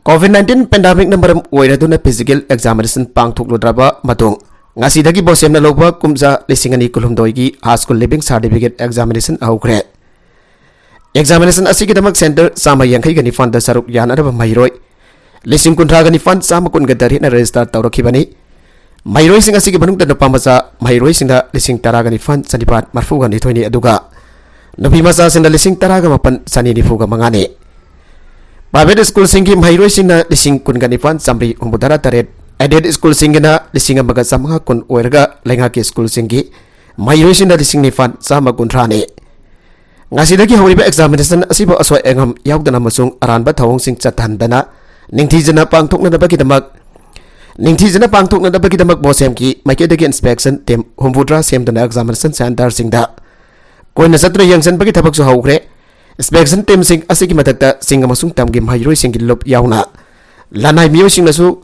COVID nineteen pandemic ꯅ ꯃꯔꯝ ꯑꯣꯏꯔꯗꯨꯅ physical examination ꯄꯥꯡꯊꯣꯛꯂꯨꯗ꯭ꯔꯕ ꯃꯇꯨꯡ, ꯉꯁꯤꯗꯒꯤ ꯕꯣꯁꯦꯝꯅ ꯂꯧꯕ ꯀꯨꯝꯖꯥ ꯂꯤꯁꯤꯡ ꯑꯅꯤ ꯀꯨꯟꯍꯨꯝꯗꯣꯏꯒꯤ high school leaving certificate examination ꯍꯧꯈ꯭ꯔꯦ꯫ Examination ꯑꯁꯤꯒꯤꯗꯃꯛ centre ꯆꯥꯝꯃ ꯌꯥꯡꯈꯩꯒ ꯅꯤꯄꯥꯟꯗ ꯁꯔꯨꯛ ꯌꯥꯅꯔꯕ ꯃꯍꯩꯔꯣꯏ ꯂꯤꯁꯤꯡ ꯀꯨꯟꯊ꯭ꯔꯥꯒ ꯅꯤꯄꯥꯟ ꯆꯥꯝꯃ ꯀꯨꯟꯒ ꯇꯔꯦꯠꯅ register ꯇꯧꯔꯛꯈꯤꯕꯅꯤ꯫ ꯃꯍꯩꯔꯣꯏꯁꯤꯡ ꯑꯁꯤꯒꯤ ꯃꯅꯨꯡꯗ ꯅꯨꯄꯥ ꯃꯆꯥ ꯃꯍꯩꯔꯣꯏꯁꯤꯡꯗ ꯂꯤꯁꯤꯡ ꯇꯔꯥꯒ ꯅꯤꯄꯥꯟ ꯆꯅꯤꯄꯥꯟ ꯃꯔꯤꯐꯨꯒ ꯅꯤꯊꯣꯏꯅꯤ, ꯑꯗꯨꯒ ꯅꯨꯄꯤ ꯃꯆꯥꯁꯤꯡꯗ ꯂꯤꯁꯤꯡ ꯇꯔꯥꯒ ꯃꯥꯄꯟ ꯆꯅꯤ ꯅꯤꯐꯨꯒ ꯃꯉꯥꯅꯤ꯫ Private school ꯁꯤꯡꯒꯤ ꯃꯍꯩꯔꯣꯏꯁꯤꯡꯅ ꯂꯤꯁꯤꯡ ꯀꯨꯟꯒ ꯅꯤꯄꯥꯟ ꯆꯥꯝꯃꯔꯤ ꯍꯨꯝꯐꯨꯇꯔꯥ ꯇꯔꯦꯠ, aided school ꯁꯤꯡꯒꯤꯅ ꯂꯤꯁꯤꯡ ꯑꯃꯒ ꯆꯥꯝꯃꯉꯥ ꯀꯨꯟ ꯑꯣꯏꯔꯒ ꯂꯩꯉꯥꯛꯀꯤ school ꯁꯤꯡꯒꯤ ꯃꯍꯩꯔꯣꯏꯁꯤꯡꯅ ꯂꯤꯁꯤꯡ ꯅꯤꯄꯥꯟ ꯆꯥꯝꯃ ꯀꯨꯟꯊ꯭ꯔꯥꯅꯤ꯫ ꯉꯁꯤꯗꯒꯤ ꯍꯧꯔꯤꯕ examination ꯑꯁꯤꯕꯨ ꯑꯁꯣꯏ ꯑꯉꯥꯝ ꯌꯥꯎꯗꯅ ꯑꯃꯁꯨꯡ ꯑꯔꯥꯟꯕ ꯊꯧꯑꯣꯡꯁꯤꯡ ꯆꯠꯍꯟꯗꯅ ꯅꯤꯡꯊꯤꯖꯅ ꯄꯥꯡꯊꯣꯛꯅꯅꯕꯒꯤꯗꯃꯛ, ꯅꯤꯡꯊꯤꯖꯅ ꯄꯥꯡꯊꯣꯛꯅꯅꯕꯒꯤꯗꯃꯛ BOSEMꯒꯤ ꯃꯥꯏꯀꯩꯗꯒꯤ inspection team ꯍꯨꯝꯐꯨꯇꯔꯥ ꯁꯦꯝꯗꯨꯅ examination centreꯁꯤꯡꯗ ꯀꯣꯏꯅ ꯆꯠꯇꯨꯅ ꯌꯦꯡꯁꯤꯟꯕꯒꯤ ꯊꯕꯛꯁꯨ ꯍꯧꯈ꯭ꯔꯦ꯫ Inspection teamꯁꯤꯡ ꯑꯁꯤꯒꯤ ꯃꯊꯛꯇ ꯆꯤꯡ ꯑꯃꯁꯨꯡ ꯇꯝꯒꯤ ꯃꯍꯩꯔꯣꯏꯁꯤꯡꯒꯤ ꯂꯨꯞ ꯌꯥꯎꯅ ꯂꯅꯥꯏ ꯃꯤꯑꯣꯏꯁꯤꯡꯅꯁꯨ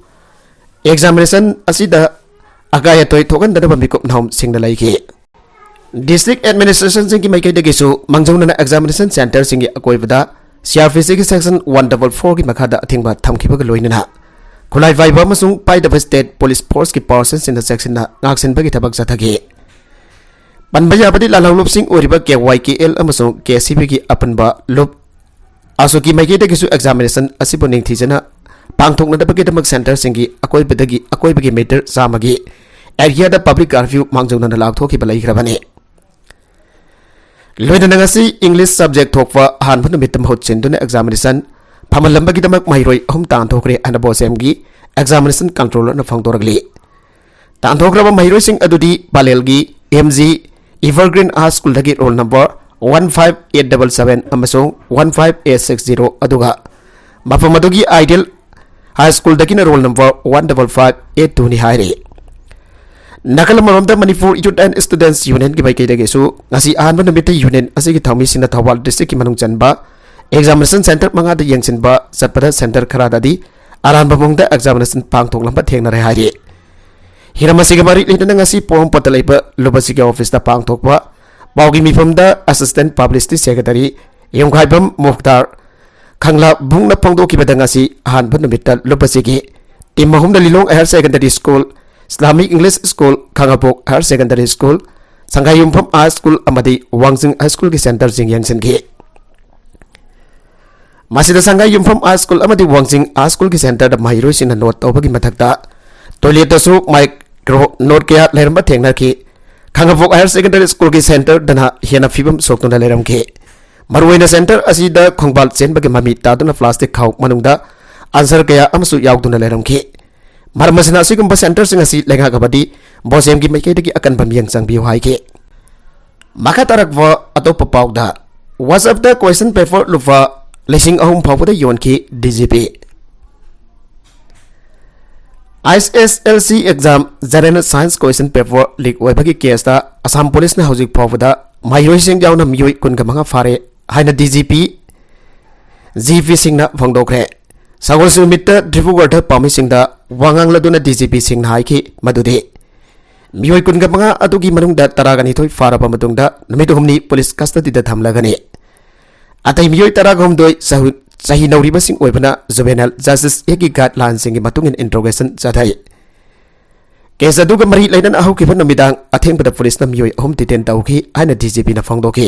examination ꯑꯁꯤꯗ ꯑꯀꯥꯏ ꯑꯇꯣꯏ ꯊꯣꯛꯍꯟꯗꯅꯕ ꯃꯤꯀꯨꯞ ꯅꯍꯨꯝꯁꯤꯡꯅ ꯂꯩꯈꯤ꯫ District administrationꯁꯤꯡꯒꯤ ꯃꯥꯏꯀꯩꯗꯒꯤꯁꯨ ꯃꯥꯡꯖꯧꯅꯅ examination centreꯁꯤꯡꯒꯤ ꯑꯀꯣꯏꯕꯗ CrPCꯒꯤ section one double fourꯒꯤ ꯃꯈꯥꯗ ꯑꯊꯤꯡꯕ ꯊꯝꯈꯤꯕꯒ ꯂꯣꯏꯅꯅ ꯈꯨꯠꯂꯥꯏ ꯄꯥꯏꯕ ꯑꯃꯁꯨꯡ ꯄꯥꯏꯗꯕ state police forceꯀꯤ personꯁꯤꯡꯅ ꯆꯦꯛꯁꯤꯟꯅ ꯉꯥꯛꯁꯦꯟꯕꯒꯤ ꯊꯕꯛ ꯆꯠꯊꯈꯤ꯫ ꯄꯟꯕ ꯌꯥꯕꯗꯤ ꯂꯥꯜꯍꯧꯂꯨꯞꯁꯤꯡ ꯑꯣꯏꯔꯤꯕ KYKL ꯑꯃꯁꯨꯡ KCBꯒꯤ ꯑꯄꯨꯟꯕ ꯂꯨꯞ ꯑꯁꯨꯛꯀꯤ ꯃꯥꯏꯀꯩꯗꯒꯤꯁꯨ examination ꯑꯁꯤꯕꯨ ꯅꯤꯡꯊꯤꯖꯅ ꯄꯥꯡꯊꯣꯛꯅꯗꯕꯒꯤꯗꯃꯛ centreꯁꯤꯡꯒꯤ ꯑꯀꯣꯏꯕꯗꯒꯤ, ꯑꯀꯣꯏꯕꯒꯤ meter ꯆꯥꯝꯃꯒꯤ areaꯗ public curfew ꯃꯥꯡꯖꯧꯅꯅ ꯂꯥꯎꯊꯣꯛꯈꯤꯕ ꯂꯩꯈ꯭ꯔꯕꯅꯤ꯫ ꯂꯣꯏꯅꯅ ꯉꯁꯤ English subject ꯊꯣꯛꯄ ꯑꯍꯥꯟꯕ ꯅꯨꯃꯤꯠꯇ ꯃꯍꯨꯠ ꯁꯤꯟꯗꯨꯅ examination ꯐꯝꯍꯜꯂꯝꯕꯒꯤꯗꯃꯛ ꯃꯍꯩꯔꯣꯏ ꯑꯍꯨꯝ ꯇꯥꯟꯊꯣꯛꯈ꯭ꯔꯦ ꯍꯥꯏꯅ BOSEMꯒꯤ examination controllerꯅ ꯐꯣꯡꯗꯣꯔꯛꯂꯤ꯫ ꯇꯥꯟꯊꯣꯛꯈ꯭ꯔꯕ ꯃꯍꯩꯔꯣꯏꯁꯤꯡ ꯑꯗꯨꯗꯤ ꯄꯂꯦꯜꯒꯤ MG Evergreen High Schoolꯗꯒꯤ roll number one five eight double seven ꯑꯃꯁꯨꯡ one five eight six zero, ꯑꯗꯨꯒ ꯃꯐꯝ ꯑꯗꯨꯒꯤ Ideal High Schoolꯗꯒꯤꯅ roll number one double five eight twoꯅꯤ ꯍꯥꯏꯔꯤ꯫ ꯅꯥꯀꯜ ꯑꯃꯔꯣꯝꯗ Manipur Youth and Students Unionꯒꯤ ꯃꯥꯏꯀꯩꯗꯒꯤꯁꯨ ꯉꯁꯤ ꯑꯍꯥꯟꯕ ꯅꯨꯃꯤꯠꯇ union ꯑꯁꯤꯒꯤ ꯊꯧꯃꯤꯁꯤꯡꯅ ꯊꯧꯕꯥꯜ districtꯀꯤ ꯃꯅꯨꯡ ꯆꯟꯕ examination centre ꯃꯉꯥꯗ ꯌꯦꯡꯁꯤꯟꯕ ꯆꯠꯄꯗ centre ꯈꯔꯗꯗꯤ ꯑꯔꯥꯟꯕ ꯃꯑꯣꯡꯗ examination ꯄꯥꯡꯊꯣꯛꯂꯝꯕ ꯊꯦꯡꯅꯔꯦ ꯍꯥꯏꯔꯤ꯫ ꯍꯤꯔꯝ ꯑꯁꯤꯒ ꯃꯔꯤ ꯂꯩꯅꯅ ꯉꯁꯤ ꯄꯣꯔꯣꯝꯄꯥꯠꯇ ꯂꯩꯕ ꯂꯨꯞ ꯑꯁꯤꯒꯤ officeꯇ ꯄꯥꯡꯊꯣꯛꯄ ꯄꯥꯎꯒꯤ ꯃꯤꯐꯝꯗ Assistant Publicity Secretary ꯌꯨꯝꯈꯥꯏꯕꯝ ꯃꯨꯈꯇꯥꯔ ꯈꯪꯂꯥꯕꯨꯡꯅ ꯐꯣꯡꯗꯣꯛꯈꯤꯕꯗ ꯉꯁꯤ ꯑꯍꯥꯟꯕ ꯅꯨꯃꯤꯠꯇ ꯂꯨꯞ ꯑꯁꯤꯒꯤ team ꯑꯍꯨꯝꯅ ꯂꯤꯂꯣꯡ Higher Secondary School, Islamic English School, ꯈꯥꯉꯕꯣꯛ Higher Secondary School, ꯁꯪꯒꯥꯏꯌꯨꯝꯐꯝ High School ꯑꯃꯗꯤ ꯋꯥꯡꯖꯤꯡ High Schoolꯒꯤ centreꯁꯤꯡ ꯌꯦꯡꯁꯤꯟꯈꯤ꯫ ꯃꯁꯤꯗ ꯁꯪꯒꯥꯏꯌꯨꯝꯐꯝ High School ꯑꯃꯗꯤ ꯋꯥꯡꯖꯤꯡ High Schoolꯒꯤ centreꯗ ꯃꯍꯩꯔꯣꯏꯁꯤꯡꯅ note ꯇꯧꯕꯒꯤ ꯃꯊꯛꯇ toiletꯇꯁꯨ micro note ꯀꯌꯥ ꯂꯩꯔꯝꯕ ꯊꯦꯡꯅꯈꯤ꯫ ꯈꯥꯉꯕꯣꯛ Higher Secondary Schoolꯒꯤ centreꯗꯅ ꯍꯦꯟꯅ ꯐꯤꯕꯝ ꯁꯣꯛꯇꯨꯅ ꯂꯩꯔꯝꯈꯤ꯫ ꯃꯔꯨꯑꯣꯏꯅ centre ꯑꯁꯤꯗ ꯈꯣꯡꯕꯥꯜ ꯆꯦꯟꯕꯒꯤ ꯃꯃꯤ ꯇꯥꯗꯨꯅ plastic ꯈꯥꯎ ꯃꯅꯨꯡꯗ answer ꯀꯌꯥ ꯑꯃꯁꯨ ꯌꯥꯎꯗꯨꯅ ꯂꯩꯔꯝꯈꯤ꯫ ꯃꯔꯝ ꯑꯁꯤꯅ ꯑꯁꯤꯒꯨꯝꯕ centreꯁꯤꯡ ꯑꯁꯤ ꯂꯩꯉꯥꯛ ꯑꯃꯗꯤ BOSEMꯒꯤ ꯃꯥꯏꯀꯩꯗꯒꯤ ꯑꯀꯟꯕ ꯃꯤꯠꯌꯦꯡ ꯆꯪꯕꯤꯌꯨ ꯍꯥꯏꯈꯤ꯫ ꯃꯈꯥ ꯇꯥꯔꯛꯄ ꯑꯇꯣꯞꯄ ꯄꯥꯎꯗ, WhatsApp-ꯇ question paper ꯂꯨꯄꯥ ꯂꯤꯁꯤꯡ ꯑꯍꯨꯝ ꯐꯥꯎꯕꯗ ꯌꯣꯟꯈꯤ ꯗꯤ ꯖꯤ ꯄꯤ꯫ ꯑꯥꯏ ꯑꯦꯁ L C exam general science question paper leak ꯑꯣꯏꯕꯒꯤ case-ꯇ ꯑꯁꯥꯝ police-ꯅ ꯍꯧꯖꯤꯛ ꯐꯥꯎꯕꯗ ꯃꯍꯩꯔꯣꯏꯁꯤꯡ ꯌꯥꯎꯅ ꯃꯤꯑꯣꯏ ꯀꯨꯟꯒ ꯃꯉꯥ ꯐꯥꯔꯦ ꯍꯥꯏꯅ D G P, G P ꯁꯤꯡꯅ ꯐꯣꯡꯗꯣꯛꯈ꯭ꯔꯦ꯫ ꯁꯒꯣꯜꯁꯦꯜ ꯅꯨꯃꯤꯠꯇ ꯗꯤꯕ꯭ꯔꯨꯒꯔꯗ ꯄꯥꯎꯃꯤꯁꯤꯡꯗ ꯋꯥ ꯉꯥꯡꯂꯗꯨꯅ ꯗꯤ ꯖꯤ ꯄꯤ ꯁꯤꯡꯅ ꯍꯥꯏꯈꯤ ꯃꯗꯨꯗꯤ ꯃꯤꯑꯣꯏ ꯀꯨꯟꯒ ꯃꯉꯥ ꯑꯗꯨꯒꯤ ꯃꯅꯨꯡꯗ ꯇꯔꯥꯒ ꯅꯤꯊꯣꯏ ꯐꯥꯔꯕ ꯃꯇꯨꯡꯗ ꯅꯨꯃꯤꯠ ꯑꯍꯨꯝꯅꯤ police custody-ꯗ ꯊꯝꯂꯒꯅꯤ꯫ ꯑꯇꯩ ꯃꯤꯑꯣꯏ ꯇꯔꯥꯒ ꯍꯨꯝꯗꯣꯏ ꯆꯍꯨ-, ꯆꯍꯤ ꯅꯧꯔꯤꯕꯁꯤꯡ ꯑꯣꯏꯕꯅ Juvenile Justice Act-ꯀꯤ guideline-ꯁꯤꯡꯒꯤ ꯃꯇꯨꯡ ꯏꯟꯅ interrogation ꯆꯠꯊꯩ꯫ Case ꯑꯗꯨꯒ ꯃꯔꯤ ꯂꯩꯅꯅ ꯍꯧꯈꯤꯕ ꯅꯨꯃꯤꯗꯥꯡ ꯑꯊꯦꯡꯕꯗ police-ꯅ ꯃꯤꯑꯣꯏ ꯑꯍꯨꯝ detain ꯇꯧꯈꯤ ꯍꯥꯏꯅ ꯗꯤ ꯖꯤ ꯄꯤꯅ ꯐꯣꯡꯗꯣꯛꯈꯤ꯫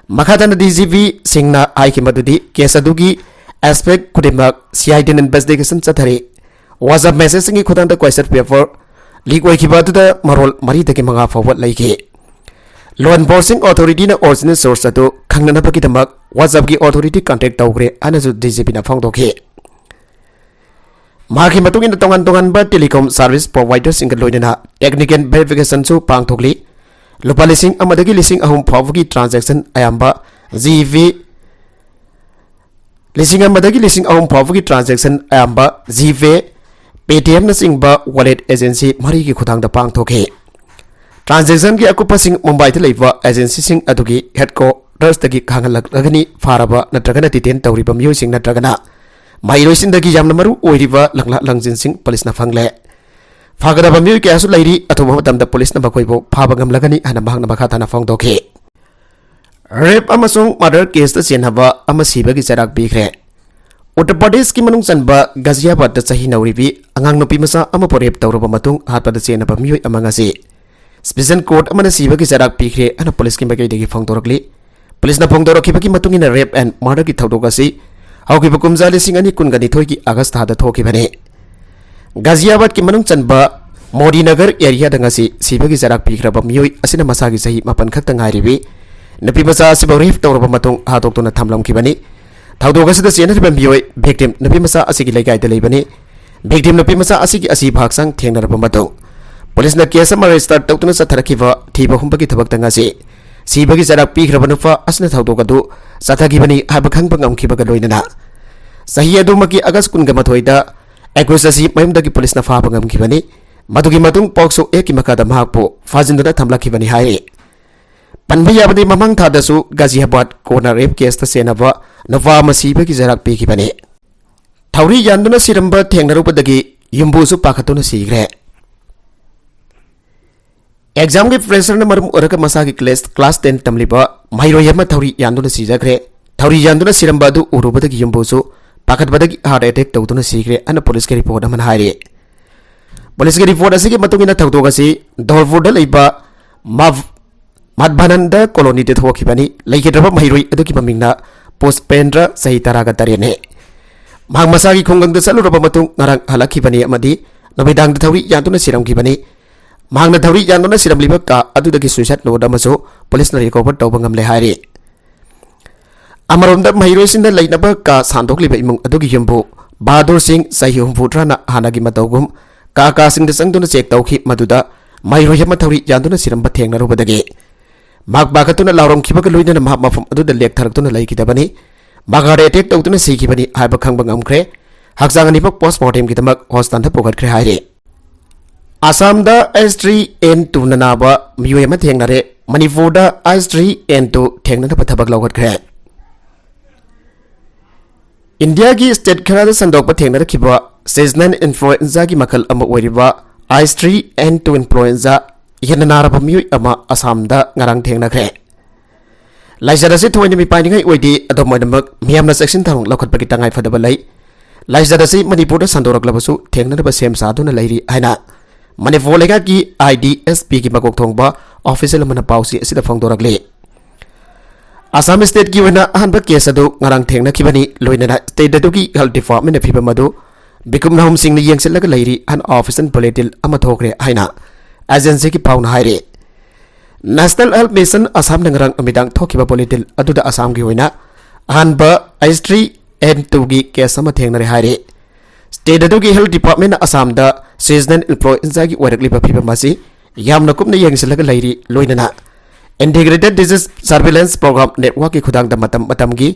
ꯃꯈꯥ ꯇꯥꯅ ꯗꯤ ꯖꯤ ꯄꯤ ꯁꯤꯡꯅ ꯍꯥꯏꯈꯤ ꯃꯗꯨꯗꯤ case ꯑꯗꯨꯒꯤ aspect ꯈꯨꯗꯤꯡꯃꯛ ꯁꯤ ꯑꯥꯏ ꯗꯤꯅ investigation ꯆꯠꯊꯔꯤ꯫ WhatsApp message-ꯁꯤꯡꯒꯤ ꯈꯨꯠꯊꯥꯡꯗ question paper leak ꯑꯣꯏꯈꯤꯕ ꯑꯗꯨꯗ ꯃꯔꯣꯜ ꯃꯔꯤꯗꯒꯤ ꯃꯉꯥ ꯐꯥꯎꯕ ꯂꯩꯈꯤ꯫ Law enforcing authority-ꯅ original source ꯑꯗꯨ ꯈꯪꯅꯅꯕꯒꯤꯗꯃꯛ WhatsApp-ꯀꯤ authority contact ꯇꯧꯈ꯭ꯔꯦ ꯍꯥꯏꯅꯁꯨ ꯗꯤ ꯖꯤ ꯄꯤꯅ ꯐꯣꯡꯗꯣꯛꯈꯤ꯫ ꯃꯍꯥꯛꯀꯤ ꯃꯇꯨꯡ ꯏꯟꯅ ꯇꯣꯉꯥꯟ ꯇꯣꯉꯥꯟꯕ telecom service provider-ꯁꯤꯡꯒ ꯂꯣꯏꯅꯅ technical verification-ꯁꯨ ꯄꯥꯡꯊꯣꯛꯂꯤ꯫ ꯂꯨꯄꯥ ꯂꯤꯁꯤꯡ ꯑꯃꯗꯒꯤ ꯂꯤꯁꯤꯡ ꯑꯍꯨꯝ ꯐꯥꯎꯕꯒꯤ transaction ꯑꯌꯥꯝꯕ ꯖꯤ ꯄꯦ, ꯂꯤꯁꯤꯡ ꯑꯃꯗꯒꯤ ꯂꯤꯁꯤꯡ ꯑꯍꯨꯝ ꯐꯥꯎꯕꯒꯤ transaction ꯑꯌꯥꯝꯕ ꯖꯤ ꯄꯦ, Paytm-ꯅꯆꯤꯡꯕ wallet agency ꯃꯔꯤꯒꯤ ꯈꯨꯠꯊꯥꯡꯗ ꯄꯥꯡꯊꯣꯛꯈꯤ꯫ Transaction-ꯒꯤ ꯑꯀꯨꯞꯄꯁꯤꯡ ꯃꯨꯝꯕꯥꯏꯗ ꯂꯩꯕ agency-ꯁꯤꯡ ꯑꯗꯨꯒꯤ headquarters-ꯇꯒꯤ ꯈꯪꯍꯜꯂꯛꯂꯒꯅꯤ꯫ ꯐꯥꯔꯕ ꯅꯠꯇ꯭ꯔꯒꯅ detain ꯇꯧꯔꯤꯕ ꯃꯤꯑꯣꯏꯁꯤꯡ ꯅꯠꯇ꯭ꯔꯒꯅ ꯃꯍꯩꯔꯣꯏꯁꯤꯡꯗꯒꯤ ꯌꯥꯝꯅ ꯃꯔꯨ ꯑꯣꯏꯔꯤꯕ ꯂꯪꯂꯥ ꯂꯪꯖꯤꯟꯁꯤꯡ police-ꯅ ꯐꯪꯂꯦ꯫ ꯐꯥꯒꯗꯕ ꯃꯤꯑꯣꯏ ꯀꯌꯥꯁꯨ ꯂꯩꯔꯤ, ꯑꯊꯨꯕ ꯃꯇꯝꯗ police-ꯅ ꯃꯈꯣꯏꯕꯨ ꯐꯥꯕ ꯉꯝꯂꯒꯅꯤ ꯍꯥꯏꯅ ꯃꯍꯥꯛꯅ ꯃꯈꯥ ꯇꯥꯅ ꯐꯣꯡꯗꯣꯛꯈꯤ꯫ Rape ꯑꯃꯁꯨꯡ murder case-ꯇ ꯆꯦꯟꯅꯕ ꯑꯃ ꯁꯤꯕꯒꯤ ꯆꯩꯔꯥꯛ ꯄꯤꯈ꯭ꯔꯦ꯫ ꯎꯠꯇꯔ ꯄ꯭ꯔꯗꯦꯁꯀꯤ ꯃꯅꯨꯡ ꯆꯟꯕ ꯒꯥꯖꯤꯌꯥꯕꯥꯗꯇ ꯆꯍꯤ ꯅꯧꯔꯤꯕꯤ ꯑꯉꯥꯡ ꯅꯨꯄꯤ ꯃꯆꯥ ꯑꯃꯕꯨ rape ꯇꯧꯔꯕ ꯃꯇꯨꯡ ꯍꯥꯠꯄꯗ ꯆꯦꯟꯅꯕ ꯃꯤꯑꯣꯏ ꯑꯃ ꯉꯁꯤ special court ꯑꯃꯅ ꯁꯤꯕꯒꯤ ꯆꯩꯔꯥꯛ ꯄꯤꯈ꯭ꯔꯦ ꯍꯥꯏꯅ police-ꯀꯤ ꯃꯥꯏꯀꯩꯗꯒꯤ ꯐꯣꯡꯗꯣꯔꯛꯂꯤ꯫ Police-ꯅ ꯐꯣꯡꯗꯣꯔꯛꯈꯤꯕꯒꯤ ꯃꯇꯨꯡ ꯏꯟꯅ rape and murder-ꯒꯤ ꯊꯧꯗꯣꯛ ꯑꯁꯤ ꯍꯧꯈꯤꯕ ꯀꯨꯝꯖꯥ ꯂꯤꯁꯤꯡ ꯑꯅꯤ ꯀꯨꯟꯒ ꯅꯤꯊꯣꯏꯒꯤ August ꯊꯥꯗ ꯊꯣꯛꯈꯤꯕꯅꯤ꯫ ꯒꯥꯖꯤꯌꯥꯕꯥꯗꯀꯤ ꯃꯅꯨꯡ ꯆꯟꯕ ꯃꯣꯗꯤꯅꯒꯔ area-ꯗ ꯉꯁꯤ ꯁꯤꯕꯒꯤ ꯆꯩꯔꯥꯛ ꯄꯤꯈ꯭ꯔꯕ ꯃꯤꯑꯣꯏ ꯑꯁꯤꯅ ꯃꯁꯥꯒꯤ ꯆꯍꯤ ꯃꯥꯄꯟ ꯈꯛꯇ ꯉꯥꯏꯔꯤꯕꯤ ꯅꯨꯄꯤ ꯃꯆꯥ ꯑꯁꯤꯕꯨ rape ꯇꯧꯔꯕ ꯃꯇꯨꯡ ꯍꯥꯠꯇꯣꯛꯇꯨꯅ ꯊꯝꯂꯝꯈꯤꯕꯅꯤ꯫ ꯊꯧꯗꯣꯛ ꯑꯁꯤꯗ ꯆꯦꯟꯅꯔꯤꯕ ꯃꯤꯑꯣꯏ victim ꯅꯨꯄꯤ ꯃꯆꯥ ꯑꯁꯤꯒꯤ ꯂꯩꯀꯥꯏꯗ ꯂꯩꯕꯅꯤ꯫ Victim ꯅꯨꯄꯤ ꯃꯆꯥ ꯑꯁꯤꯒꯤ ꯑꯁꯤꯕ ꯍꯛꯆꯥꯡ ꯊꯦꯡꯅꯔꯕ ꯃꯇꯨꯡ police-ꯅ case ꯑꯃ register ꯇꯧꯗꯨꯅ ꯆꯠꯊꯔꯛꯈꯤꯕ ꯊꯤꯕ ꯍꯨꯝꯕꯒꯤ ꯊꯕꯛꯇ ꯉꯁꯤ ꯁꯤꯕꯒꯤ ꯆꯩꯔꯥꯛ ꯄꯤꯈ꯭ꯔꯕ ꯅꯨꯄꯥ ꯑꯁꯤꯅ ꯊꯧꯗꯣꯛ ꯑꯗꯨ ꯆꯠꯊꯈꯤꯕꯅꯤ ꯍꯥꯏꯕ ꯈꯪꯕ ꯉꯝꯈꯤꯕꯒ ꯂꯣꯏꯅꯅ ꯆꯍꯤ ꯑꯗꯨꯃꯛꯀꯤ ꯑꯥꯒꯁ ꯀꯨꯟꯒ ꯃꯥꯊꯣꯏꯗ ꯑꯦꯀ꯭ꯌꯨꯁ ꯑꯁꯤ ꯃꯌꯨꯝꯗꯒꯤ ꯄꯨꯂꯤꯁꯅ ꯐꯥꯕ ꯉꯝꯈꯤꯕꯅꯤ꯫ ꯃꯗꯨꯒꯤ ꯃꯇꯨꯡ ꯄꯣꯛꯁꯣ ꯑꯦꯛꯀꯤ ꯃꯈꯥꯗ ꯃꯍꯥꯛꯄꯨ ꯐꯥꯖꯤꯟꯗꯨꯅ ꯊꯝꯂꯛꯈꯤꯕꯅꯤ ꯍꯥꯏꯔꯤ꯫ ꯄꯟꯕ ꯌꯥꯕꯗꯤ, ꯃꯃꯥꯡ ꯊꯥꯗꯁꯨ ꯒꯥꯖꯤꯌꯥꯕꯥꯗ ꯀꯣꯔꯅꯔ ꯔꯦꯞ ꯀꯦꯁꯇ ꯆꯦꯟꯅꯕ ꯅꯨꯄꯥ ꯑꯃ ꯁꯤꯕꯒꯤ ꯆꯩꯔꯥꯛ ꯄꯤꯈꯤꯕꯅꯤ꯫ ꯊꯧꯔꯤ ꯌꯥꯟꯗꯨꯅ ꯁꯤꯔꯝꯕ ꯊꯦꯡꯅꯔꯨꯕꯗꯒꯤ ꯌꯨꯝꯕꯨꯁꯨ ꯄꯥꯈꯠꯇꯨꯅ ꯁꯤꯈ꯭ꯔꯦ꯫ ꯑꯦꯛꯖꯥꯝꯒꯤ ꯄ꯭ꯔꯦꯁꯔꯅ ꯃꯔꯝ ꯑꯣꯏꯔꯒ ꯃꯁꯥꯒꯤ ꯀ꯭ꯂꯥꯁ, ꯀ꯭ꯂꯥꯁ ꯇꯦꯟ ꯇꯝꯂꯤꯕ ꯃꯍꯩꯔꯣꯏ ꯑꯃ ꯊꯧꯔꯤ ꯌꯥꯟꯗꯨꯅ ꯁꯤꯖꯈ꯭ꯔꯦ꯫ ꯊꯧꯔꯤ ꯌꯥꯟꯗꯨꯅ ꯁꯤꯔꯝꯕ ꯑꯗꯨ ꯎꯔꯨꯕꯗꯒꯤ ꯌꯨꯝꯕꯨꯁꯨ ꯄꯥꯈꯠꯄꯗꯒꯤ ꯍꯥꯔꯠ ꯑꯦꯇꯦꯛ ꯇꯧꯗꯨꯅ ꯁꯤꯈ꯭ꯔꯦ ꯍꯥꯏꯅ ꯄꯨꯂꯤꯁꯀꯤ ꯔꯤꯄꯣꯔꯠ ꯑꯃꯅ ꯍꯥꯏꯔꯤ꯫ ꯄꯨꯂꯤꯁꯀꯤ ꯔꯤꯄꯣꯔꯠ ꯑꯁꯤꯒꯤ ꯃꯇꯨꯡ ꯏꯟꯅ ꯊꯧꯗꯣꯛ ꯑꯁꯤ ꯙꯣꯜꯄꯨꯔꯗ ꯂꯩꯕ ꯃꯥꯚ-, ꯃꯥꯙꯕꯥꯅꯟꯗ ꯀꯣꯂꯣꯅꯤꯗ ꯊꯣꯛꯈꯤꯕꯅꯤ꯫ ꯂꯩꯈꯤꯗ꯭ꯔꯕ ꯃꯍꯩꯔꯣꯏ ꯑꯗꯨꯒꯤ ꯃꯃꯤꯡꯅ ꯄꯨꯁꯄꯦꯟꯗ꯭ꯔ, ꯆꯍꯤ ꯇꯔꯥꯒ ꯇꯔꯦꯠꯅꯤ꯫ ꯃꯍꯥꯛ ꯃꯁꯥꯒꯤ ꯈꯨꯡꯒꯪꯗ ꯆꯠꯂꯨꯔꯕ ꯃꯇꯨꯡ ꯉꯔꯥꯡ ꯍꯜꯂꯛꯈꯤꯕꯅꯤ ꯑꯃꯗꯤ ꯅꯨꯃꯤꯗꯥꯡꯗ ꯊꯧꯔꯤ ꯌꯥꯟꯗꯨꯅ ꯁꯤꯔꯝꯈꯤꯕꯅꯤ꯫ ꯃꯍꯥꯛꯅ ꯊꯧꯔꯤ ꯌꯥꯟꯗꯨꯅ ꯁꯤꯔꯝꯂꯤꯕ ꯀꯥ ꯑꯗꯨꯗꯒꯤ ꯁꯨꯏꯁꯥꯏꯗ ꯅꯣꯠ ꯑꯃꯁꯨ ꯄꯨꯂꯤꯁꯅ ꯔꯤꯀꯣꯚꯔ ꯇꯧꯕ ꯉꯝꯂꯦ ꯍꯥꯏꯔꯤ꯫ ꯑꯃꯔꯣꯝꯗ, ꯃꯍꯩꯔꯣꯏꯁꯤꯡꯅ ꯂꯩꯅꯕ ꯀꯥ ꯁꯥꯟꯗꯣꯛꯂꯤꯕ ꯏꯃꯨꯡ ꯑꯗꯨꯒꯤ ꯌꯨꯝꯕꯨ ꯕꯍꯥꯗꯨꯔ ꯁꯤꯡ, ꯆꯍꯤ ꯍꯨꯝꯐꯨꯇꯔꯥꯅ ꯍꯥꯟꯅꯒꯤ ꯃꯇꯧꯒꯨꯝ ꯀꯥ ꯀꯥꯁꯤꯡꯗ ꯆꯪꯗꯨꯅ ꯆꯦꯛ ꯇꯧꯈꯤ꯫ ꯃꯗꯨꯗ ꯃꯍꯩꯔꯣꯏ ꯑꯃ ꯊꯧꯔꯤ ꯌꯥꯟꯗꯨꯅ ꯁꯤꯔꯝꯕ ꯊꯦꯡꯅꯔꯨꯕꯗꯒꯤ ꯃꯍꯥꯛ ꯄꯥꯈꯠꯇꯨꯅ ꯂꯥꯎꯔꯝꯈꯤꯕꯒ ꯂꯣꯏꯅꯅ ꯃꯍꯥꯛ ꯃꯐꯝ ꯑꯗꯨꯗ ꯂꯦꯛꯊꯔꯛꯇꯨꯅ ꯂꯩꯈꯤꯗꯕꯅꯤ꯫ ꯃꯍꯥꯛ ꯍꯥꯔꯠ ꯑꯦꯇꯦꯛ ꯇꯧꯗꯨꯅ ꯁꯤꯈꯤꯕꯅꯤ ꯍꯥꯏꯕ ꯈꯪꯕ ꯉꯝꯈ꯭ꯔꯦ꯫ ꯍꯛꯆꯥꯡ ꯑꯅꯤꯃꯛ ꯄꯣꯁꯃꯣꯔꯇꯦꯝꯒꯤꯗꯃꯛ ꯍꯣꯁꯄꯤꯇꯥꯜꯗ ꯄꯨꯈꯠꯈ꯭ꯔꯦ ꯍꯥꯏꯔꯤ꯫ ꯑꯁꯥꯝꯗ ꯑꯦꯁ ꯊ꯭ꯔꯤ ꯑꯦꯟ ꯇꯨꯅ ꯅꯥꯕ ꯃꯤꯑꯣꯏ ꯑꯃ ꯊꯦꯡꯅꯔꯦ꯫ ꯃꯅꯤꯄꯨꯔꯗ ꯑꯦꯁ ꯊ꯭ꯔꯤ ꯑꯦꯟ ꯇꯨ ꯊꯦꯡꯅꯅꯕ ꯊꯕꯛ ꯂꯧꯈꯠꯈ꯭ꯔꯦ꯫ ꯏꯟꯗꯤꯌꯥꯒꯤ ꯁ꯭ꯇꯦꯠ ꯈꯔꯗ ꯁꯟꯗꯣꯛꯄ ꯊꯦꯡꯅꯔꯛꯈꯤꯕ ꯁꯤꯖꯅꯦꯜ ꯏꯟꯐ꯭ꯂꯨꯑꯦꯟꯖꯥꯒꯤ ꯃꯈꯜ ꯑꯃ ꯑꯣꯏꯔꯤꯕ ꯑꯦꯁ ꯊ꯭ꯔꯤ ꯑꯦꯟ ꯇꯨ ꯏꯟꯐ꯭ꯂꯨꯑꯦꯟꯖꯥ ꯍꯦꯟꯅ ꯅꯥꯔꯕ ꯃꯤꯑꯣꯏ ꯑꯃ ꯑꯁꯥꯝꯗ ꯉꯔꯥꯡ ꯊꯦꯡꯅꯈ꯭ꯔꯦ꯫ ꯂꯥꯏꯆꯠ ꯑꯁꯤ ꯊꯣꯏꯅ ꯃꯤꯄꯥꯏꯅꯤꯡꯉꯥꯏ ꯑꯣꯏꯗꯦ꯫ ꯑꯗꯨꯝ ꯑꯣꯏꯅꯃꯛ, ꯃꯤꯌꯥꯝꯅ ꯆꯦꯛꯁꯤꯟ ꯊꯧꯔꯥꯡ ꯂꯧꯈꯠꯄꯒꯤ ꯇꯉꯥꯏꯐꯗꯕ ꯂꯩ꯫ ꯂꯥꯏꯆꯠ ꯑꯁꯤ ꯃꯅꯤꯄꯨꯔꯗ ꯁꯟꯗꯣꯔꯛꯂꯕꯁꯨ ꯊꯦꯡꯅꯅꯕ ꯁꯦꯝ ꯁꯥꯗꯨꯅ ꯂꯩꯔꯤ ꯍꯥꯏꯅ ꯃꯅꯤꯄꯨꯔ ꯂꯩꯉꯥꯛꯀꯤ ꯑꯥꯏ ꯗꯤ ꯑꯦꯁ ꯄꯤꯒꯤ ꯃꯀꯣꯛ ꯊꯣꯡꯕ ꯑꯣꯐꯤꯁꯤꯌꯦꯜ ꯑꯃꯅ ꯄꯥꯎꯆꯦ ꯑꯁꯤꯗ ꯐꯣꯡꯗꯣꯔꯛꯂꯤ꯫ ꯑꯁꯥꯝ ꯁ꯭ꯇꯦꯠꯀꯤ ꯑꯣꯏꯅ ꯑꯍꯥꯟꯕ ꯀꯦꯁ ꯑꯗꯨ ꯉꯔꯥꯡ ꯊꯦꯡꯅꯈꯤꯕꯅꯤ꯫ ꯂꯣꯏꯅꯅ ꯁ꯭ꯇꯦꯠ ꯑꯗꯨꯒꯤ ꯍꯦꯜꯊ ꯗꯤꯄꯥꯔꯠꯃꯦꯟꯅ ꯐꯤꯚꯝ ꯑꯗꯨ ꯃꯤꯀꯨꯞ ꯅꯥꯍꯨꯝꯁꯤꯡꯅ ꯌꯦꯡꯁꯤꯜꯂꯒ ꯂꯩꯔꯤ ꯍꯥꯏꯅ ꯑꯣꯐꯤꯁꯤꯌꯦꯜ ꯕꯨꯂꯦꯇꯤꯟ ꯑꯃ ꯊꯣꯛꯈ꯭ꯔꯦ ꯍꯥꯏꯅ ꯑꯦꯖꯦꯟꯁꯤꯒꯤ ꯄꯥꯎꯅ ꯍꯥꯏꯔꯤ꯫ ꯅꯦꯁꯅꯦꯜ ꯍꯦꯜꯊ ꯃꯤꯁꯟ ꯑꯁꯥꯝꯅ ꯉꯔꯥꯡ ꯅꯨꯃꯤꯗꯥꯡ ꯊꯣꯛꯈꯤꯕ ꯕꯨꯂꯦꯇꯤꯟ ꯑꯗꯨꯗ ꯑꯁꯥꯝꯒꯤ ꯑꯣꯏꯅ ꯑꯍꯥꯟꯕ ꯑꯦꯁ ꯊ꯭ꯔꯤ ꯑꯦꯟ ꯇꯨꯒꯤ ꯀꯦꯁ ꯑꯃ ꯊꯦꯡꯅꯔꯦ ꯍꯥꯏꯔꯤ꯫ ꯁ꯭ꯇꯦꯠ ꯑꯗꯨꯒꯤ ꯍꯦꯜꯊ ꯗꯤꯄꯥꯔꯠꯃꯦꯟꯅ ꯑꯁꯥꯝꯗ ꯁꯤꯖꯅꯦꯜ ꯏꯟꯐ꯭ꯂꯨꯑꯦꯟꯖꯥꯒꯤ ꯑꯣꯏꯔꯛꯂꯤꯕ ꯐꯤꯚꯝ ꯑꯁꯤ ꯌꯥꯝꯅ ꯀꯨꯞꯅ ꯌꯦꯡꯁꯤꯜꯂꯒ ꯂꯩꯔꯤ꯫ ꯂꯣꯏꯅꯅ Integrated Disease Surveillance Program Network ꯀꯤ ꯈꯨꯊꯥꯡꯗ ꯃꯇꯝ ꯃꯇꯝꯒꯤ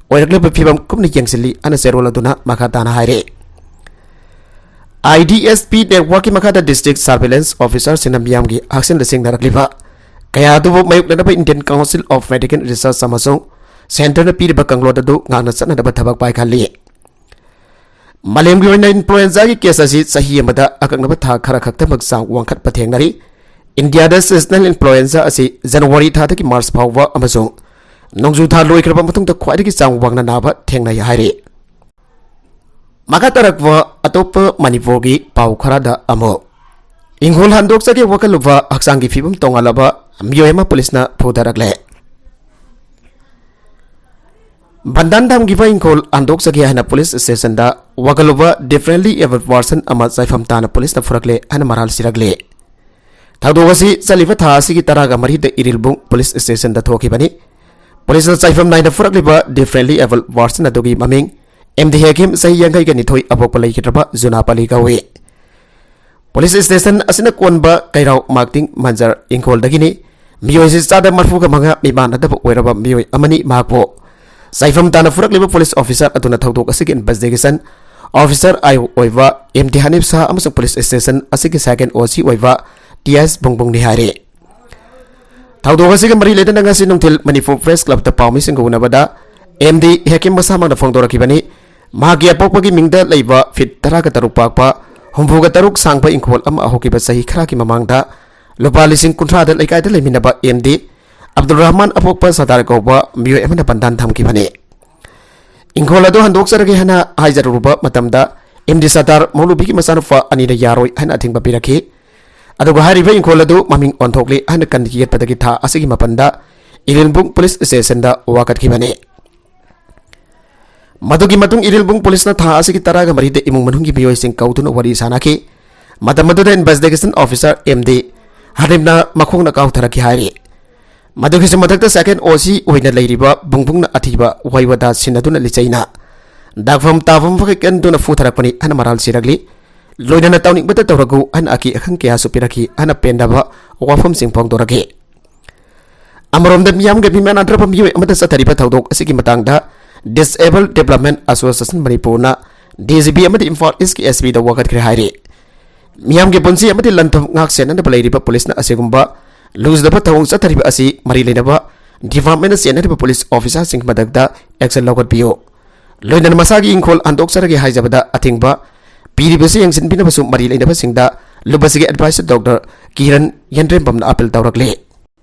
ꯑꯣꯏꯔꯛꯂꯤꯕ ꯐꯤꯕꯝ ꯀꯨꯞꯅ ꯌꯦꯡꯁꯤꯜꯂꯤ ꯍꯥꯏꯅ ꯆꯦꯔꯣꯜ ꯑꯗꯨꯅ ꯃꯈꯥ ꯇꯥꯅ ꯍꯥꯏꯔꯤ꯫ I D S P network ꯀꯤ ꯃꯈꯥꯗ district surveillance officer ꯁꯤꯡꯅ ꯃꯤꯌꯥꯝꯒꯤ ꯍꯛꯁꯦꯜꯗ ꯆꯤꯡꯅꯔꯛꯂꯤꯕ ꯀꯌꯥ ꯑꯗꯨꯕꯨ ꯃꯥꯌꯣꯛꯅꯅꯕ Indian Council of Medical Research ꯑꯃꯁꯨꯡ centre ꯅ ꯄꯤꯔꯤꯕ ꯀꯥꯡꯂꯣꯟ ꯑꯗꯨ ꯉꯥꯛꯅ ꯆꯠꯅꯅꯕ ꯊꯕꯛ ꯄꯥꯏꯈꯠꯂꯤ꯫ ꯃꯥꯂꯦꯝꯒꯤ ꯑꯣꯏꯅ influenza ꯒꯤ case ꯑꯁꯤ ꯆꯍꯤ ꯑꯃꯗ ꯑꯀꯛꯅꯕ ꯊꯥ ꯈꯔ ꯈꯛꯇꯃꯛ ꯆꯥꯡ ꯋꯥꯡꯈꯠꯄ ꯊꯦꯡꯅꯔꯤ꯫ ꯏꯟꯗꯤꯌꯥꯗ seasonal influenza ꯑꯁꯤ ꯖꯅꯋꯥꯔꯤ ꯊꯥꯗꯒꯤ ꯃꯥꯔꯆ ꯐꯥꯎꯕ ꯑꯃꯁꯨꯡ ꯅꯣꯡꯖꯨ ꯊꯥ ꯂꯣꯏꯈ꯭ꯔꯕ ꯃꯇꯨꯡꯗ ꯈ꯭ꯋꯥꯏꯗꯒꯤ ꯆꯥꯡ ꯋꯥꯡꯅ ꯅꯥꯕ ꯊꯦꯡꯅꯩ ꯍꯥꯏꯔꯤ꯫ ꯃꯈꯥ ꯇꯥꯔꯛꯄ ꯑꯇꯣꯞꯄ ꯃꯅꯤꯄꯨꯔꯒꯤ ꯄꯥꯎ ꯈꯔꯗ ꯑꯃꯨꯛ, ꯏꯪꯈꯣꯜ ꯍꯟꯗꯣꯛꯆꯒꯦ ꯋꯥꯈꯜꯂꯨꯕ ꯍꯛꯆꯥꯡꯒꯤ ꯐꯤꯕꯝ ꯇꯣꯉꯥꯜꯂꯕ ꯃꯤꯑꯣꯏ ꯑꯃ ꯄꯨꯂꯤꯁꯅ ꯐꯨꯊꯔꯛꯂꯦ꯫ ꯕꯟꯗꯥꯟ ꯊꯝꯈꯤꯕ ꯏꯪꯈꯣꯜ ꯍꯟꯗꯣꯛꯆꯒꯦ ꯍꯥꯏꯅ ꯄꯨꯂꯤꯁ ꯁ꯭ꯇꯦꯁꯟꯗ ꯋꯥꯈꯜꯂꯨꯕ differently abled person ꯑꯃ ꯆꯥꯏꯐꯝ ꯇꯥꯅ ꯄꯨꯂꯤꯁꯅ ꯐꯨꯔꯛꯂꯦ ꯍꯥꯏꯅ ꯃꯔꯥꯜ ꯁꯤꯔꯛꯂꯦ꯫ ꯊꯧꯗꯣꯛ ꯑꯁꯤ ꯆꯠꯂꯤꯕ ꯊꯥ ꯑꯁꯤꯒꯤ ꯇꯔꯥꯒ ꯃꯔꯤꯗ ꯏꯔꯤꯜꯕꯨꯡ ꯄꯨꯂꯤꯁ ꯁ꯭ꯇꯦꯁꯟꯗ ꯊꯣꯛꯈꯤꯕꯅꯤ꯫ ꯄꯨꯂꯤꯁꯅ ꯆꯥꯏꯐꯝ ꯅꯥꯏꯅ ꯐꯨꯔꯛꯂꯤꯕ differently abled person ꯑꯗꯨꯒꯤ ꯃꯃꯤꯡ ꯑꯦꯝ ꯗꯤ ꯍꯦꯀꯤꯝ, ꯆꯍꯤ ꯌꯥꯡꯈꯩꯒ ꯅꯤꯊꯣꯏ, ꯑꯄꯣꯛꯄ ꯂꯩꯈꯤꯗ꯭ꯔꯕ ꯖꯨꯅꯥꯄꯂꯤ ꯀꯧꯏ꯫ ꯄꯨꯂꯤꯁ ꯁ꯭ꯇꯦꯁꯟ ꯑꯁꯤꯅ ꯀꯣꯟꯕ ꯀꯩꯔꯥꯎ ꯃꯥꯛꯇꯤꯡ ꯃꯟꯖꯔ ꯏꯪꯈꯣꯜꯗꯒꯤꯅꯤ꯫ ꯃꯤꯑꯣꯏꯁꯤ ꯆꯥꯗ ꯃꯔꯐꯨꯒ ꯃꯉꯥ ꯃꯤꯃꯥꯟꯅꯗꯕ ꯑꯣꯏꯔꯕ ꯃꯤꯑꯣꯏ ꯑꯃꯅꯤ꯫ ꯃꯍꯥꯛꯄꯨ ꯆꯥꯏꯐꯝ ꯇꯥꯅ ꯐꯨꯔꯛꯂꯤꯕ ꯄꯨꯂꯤꯁ ꯑꯣꯐꯤꯁꯥꯔ ꯑꯗꯨꯅ ꯊꯧꯗꯣꯛ ꯑꯁꯤꯒꯤ investigation officer ꯑꯣꯏꯕ ꯑꯦꯝ ꯗꯤ ꯍꯅꯤꯐ ꯁꯥꯍ ꯑꯃꯁꯨꯡ ꯄꯨꯂꯤꯁ ꯁ꯭ꯇꯦꯁꯟ ꯑꯁꯤꯒꯤ second ꯑꯣ ꯁꯤ ꯑꯣꯏꯕ ꯇꯤ ꯑꯦꯁ ꯕꯨꯡꯕꯨꯡꯅꯤ ꯍꯥꯏꯔꯤ꯫ ꯊꯧꯗꯣꯛ ꯑꯁꯤꯒ ꯃꯔꯤ ꯂꯩꯅꯅ ꯉꯁꯤ ꯅꯨꯡꯊꯤꯜ ꯃꯅꯤꯄꯨꯔ ꯄ꯭ꯔꯦꯁ ꯀ꯭ꯂꯕꯇ ꯄꯥꯎꯃꯤꯁꯤꯡꯒ ꯎꯅꯕꯗ ꯑꯦꯝ ꯗꯤ ꯍꯦꯀꯤꯝ ꯃꯁꯥꯃꯛꯅ ꯐꯣꯡꯗꯣꯔꯛꯈꯤꯕꯅꯤ꯫ ꯃꯍꯥꯛꯀꯤ ꯑꯄꯣꯛꯄꯒꯤ ꯃꯤꯡꯗ ꯂꯩꯕ ꯐꯤꯠ ꯇꯔꯥꯒ ꯇꯔꯨꯛ ꯄꯥꯛꯄ, ꯍꯨꯝꯐꯨꯒ ꯇꯔꯨꯛ ꯁꯥꯡꯕ ꯏꯪꯈꯣꯜ ꯑꯃ ꯍꯧꯈꯤꯕ ꯆꯍꯤ ꯈꯔꯒꯤ ꯃꯃꯥꯡꯗ ꯂꯨꯄꯥ ꯂꯤꯁꯤꯡ ꯀꯨꯟꯊ꯭ꯔꯥꯗ ꯂꯩꯀꯥꯏꯗ ꯂꯩꯃꯤꯟꯅꯕ ꯑꯦꯝ ꯗꯤ ꯑꯕꯗꯨꯜ ꯔꯍꯃꯥꯟ ꯑꯄꯣꯛꯄ ꯁꯔꯗꯥꯔ ꯀꯧꯕ ꯃꯤꯑꯣꯏ ꯑꯃꯅ ꯕꯟꯗꯥꯟ ꯊꯝꯈꯤꯕꯅꯤ꯫ ꯏꯪꯈꯣꯜ ꯑꯗꯨ ꯍꯟꯗꯣꯛꯆꯔꯒꯦ ꯍꯥꯏꯅ ꯍꯥꯏꯖꯔꯨꯕ ꯃꯇꯝꯗ ꯑꯦꯝ ꯗꯤ ꯁꯔꯗꯥꯔ ꯃꯧꯂꯨꯕꯤꯒꯤ ꯃꯆꯥꯅꯨꯄꯥ ꯑꯅꯤꯅ ꯌꯥꯔꯣꯏ ꯍꯥꯏꯅ ꯑꯊꯤꯡꯕ ꯄꯤꯔꯛꯈꯤ꯫ ꯑꯗꯨꯒ ꯍꯥꯏꯔꯤꯕ ꯏꯪꯈꯣꯜ ꯑꯗꯨ ꯃꯃꯤꯡ ꯑꯣꯟꯊꯣꯛꯂꯤ ꯍꯥꯏꯅ ꯀꯟꯅ ꯌꯦꯠꯄꯗꯒꯤ ꯊꯥ ꯑꯁꯤꯒꯤ ꯃꯥꯄꯟꯗ ꯏꯔꯤꯜꯕꯨꯡ ꯄꯨꯂꯤꯁ ꯁ꯭ꯇꯦꯁꯟꯗ ꯋꯥꯀꯠꯈꯤꯕꯅꯤ꯫ ꯃꯗꯨꯒꯤ ꯃꯇꯨꯡ ꯏꯔꯤꯜꯕꯨꯡ ꯄꯨꯂꯤꯁꯅ ꯊꯥ ꯑꯁꯤꯒꯤ ꯇꯔꯥꯒ ꯃꯔꯤꯗ ꯏꯃꯨꯡ ꯃꯅꯨꯡꯒꯤ ꯃꯤꯑꯣꯏꯁꯤꯡ ꯀꯧꯗꯨꯅ ꯋꯥꯔꯤ ꯁꯥꯅꯈꯤ꯫ ꯃꯇꯝ ꯑꯗꯨꯗ investigation officer ꯑꯦꯝ ꯗꯤ ꯍꯔꯤꯝꯅ ꯃꯈꯣꯡꯅ ꯀꯥꯎꯊꯔꯛꯈꯤ ꯍꯥꯏꯔꯤ꯫ ꯃꯗꯨꯒꯤꯁꯨ ꯃꯊꯛꯇ second ꯑꯣ ꯁꯤ ꯑꯣꯏꯅ ꯂꯩꯔꯤꯕ ꯕꯨꯡꯕꯨꯡꯅ ꯑꯊꯤꯕ ꯋꯥꯍꯩ ꯋꯥꯇꯥ ꯁꯤꯟꯅꯗꯨꯅ ꯂꯤꯆꯩꯅ ꯗꯥꯛꯐꯝ ꯇꯥꯐꯝ ꯐꯒꯠꯀꯟꯗꯨꯅ ꯐꯨꯊꯔꯛꯄꯅꯤ ꯍꯥꯏꯅ ꯃꯔꯥꯜ ꯁꯤꯔꯛꯂꯤ꯫ ꯂꯣꯏꯅꯅ ꯇꯧꯅꯤꯡꯕꯇ ꯇꯧꯔꯒꯨ ꯍꯥꯏꯅ ꯑꯀꯤ ꯑꯈꯪ ꯀꯌꯥꯁꯨ ꯄꯤꯔꯛꯈꯤ ꯍꯥꯏꯅ ꯄꯦꯟꯗꯕ ꯋꯥꯐꯝꯁꯤꯡ ꯐꯣꯡꯗꯣꯔꯛꯈꯤ꯫ ꯑꯃꯔꯣꯝꯗ, ꯃꯤꯌꯥꯝꯒ ꯃꯤꯃꯥꯟꯅꯗ꯭ꯔꯕ ꯃꯤꯑꯣꯏ ꯑꯃꯗ ꯆꯠꯊꯔꯤꯕ ꯊꯧꯗꯣꯛ ꯑꯁꯤꯒꯤ ꯃꯇꯥꯡꯗ Disabled Development Association ꯃꯅꯤꯄꯨꯔꯅ DGP ꯑꯃꯗꯤ ꯏꯝꯐꯥꯜ ꯏꯁꯀꯤ SP ꯗ ꯋꯥꯀꯠꯈ꯭ꯔꯦ ꯍꯥꯏꯔꯤ꯫ ꯃꯤꯌꯥꯝꯒꯤ ꯄꯨꯟꯁꯤ ꯑꯃꯗꯤ ꯂꯟ-ꯊꯨꯝ ꯉꯥꯛ ꯁꯦꯟꯅꯅꯕ ꯂꯩꯔꯤꯕ ꯄꯨꯂꯤꯁꯅ ꯑꯁꯤꯒꯨꯝꯕ ꯂꯨꯖꯗꯕ ꯊꯧꯑꯣꯡ ꯆꯠꯊꯔꯤꯕ ꯑꯁꯤ ꯃꯔꯤ ꯂꯩꯅꯕ department ꯅ ꯆꯦꯟꯅꯔꯤꯕ ꯄꯨꯂꯤꯁ officer ꯁꯤꯡꯒꯤ ꯃꯊꯛꯇ action ꯂꯧꯈꯠꯄꯤꯌꯨ꯫ ꯂꯣꯏꯅꯅ ꯃꯁꯥꯒꯤ ꯏꯪꯈꯣꯜ ꯍꯟꯗꯣꯛꯆꯔꯒꯦ ꯍꯥꯏꯖꯕꯗ ꯑꯊꯤꯡꯕ ꯄꯤꯔꯤꯕꯁꯤ ꯌꯦꯡꯁꯤꯟꯕꯤꯅꯕꯁꯨ ꯃꯔꯤ ꯂꯩꯅꯕꯁꯤꯡꯗ ꯂꯨꯕꯁꯤꯒꯤ advisor Doctor ꯀꯤꯔꯟ ꯌꯦꯟꯗ꯭ꯔꯦꯝꯕꯝꯅ appeal ꯇꯧꯔꯛꯂꯤ꯫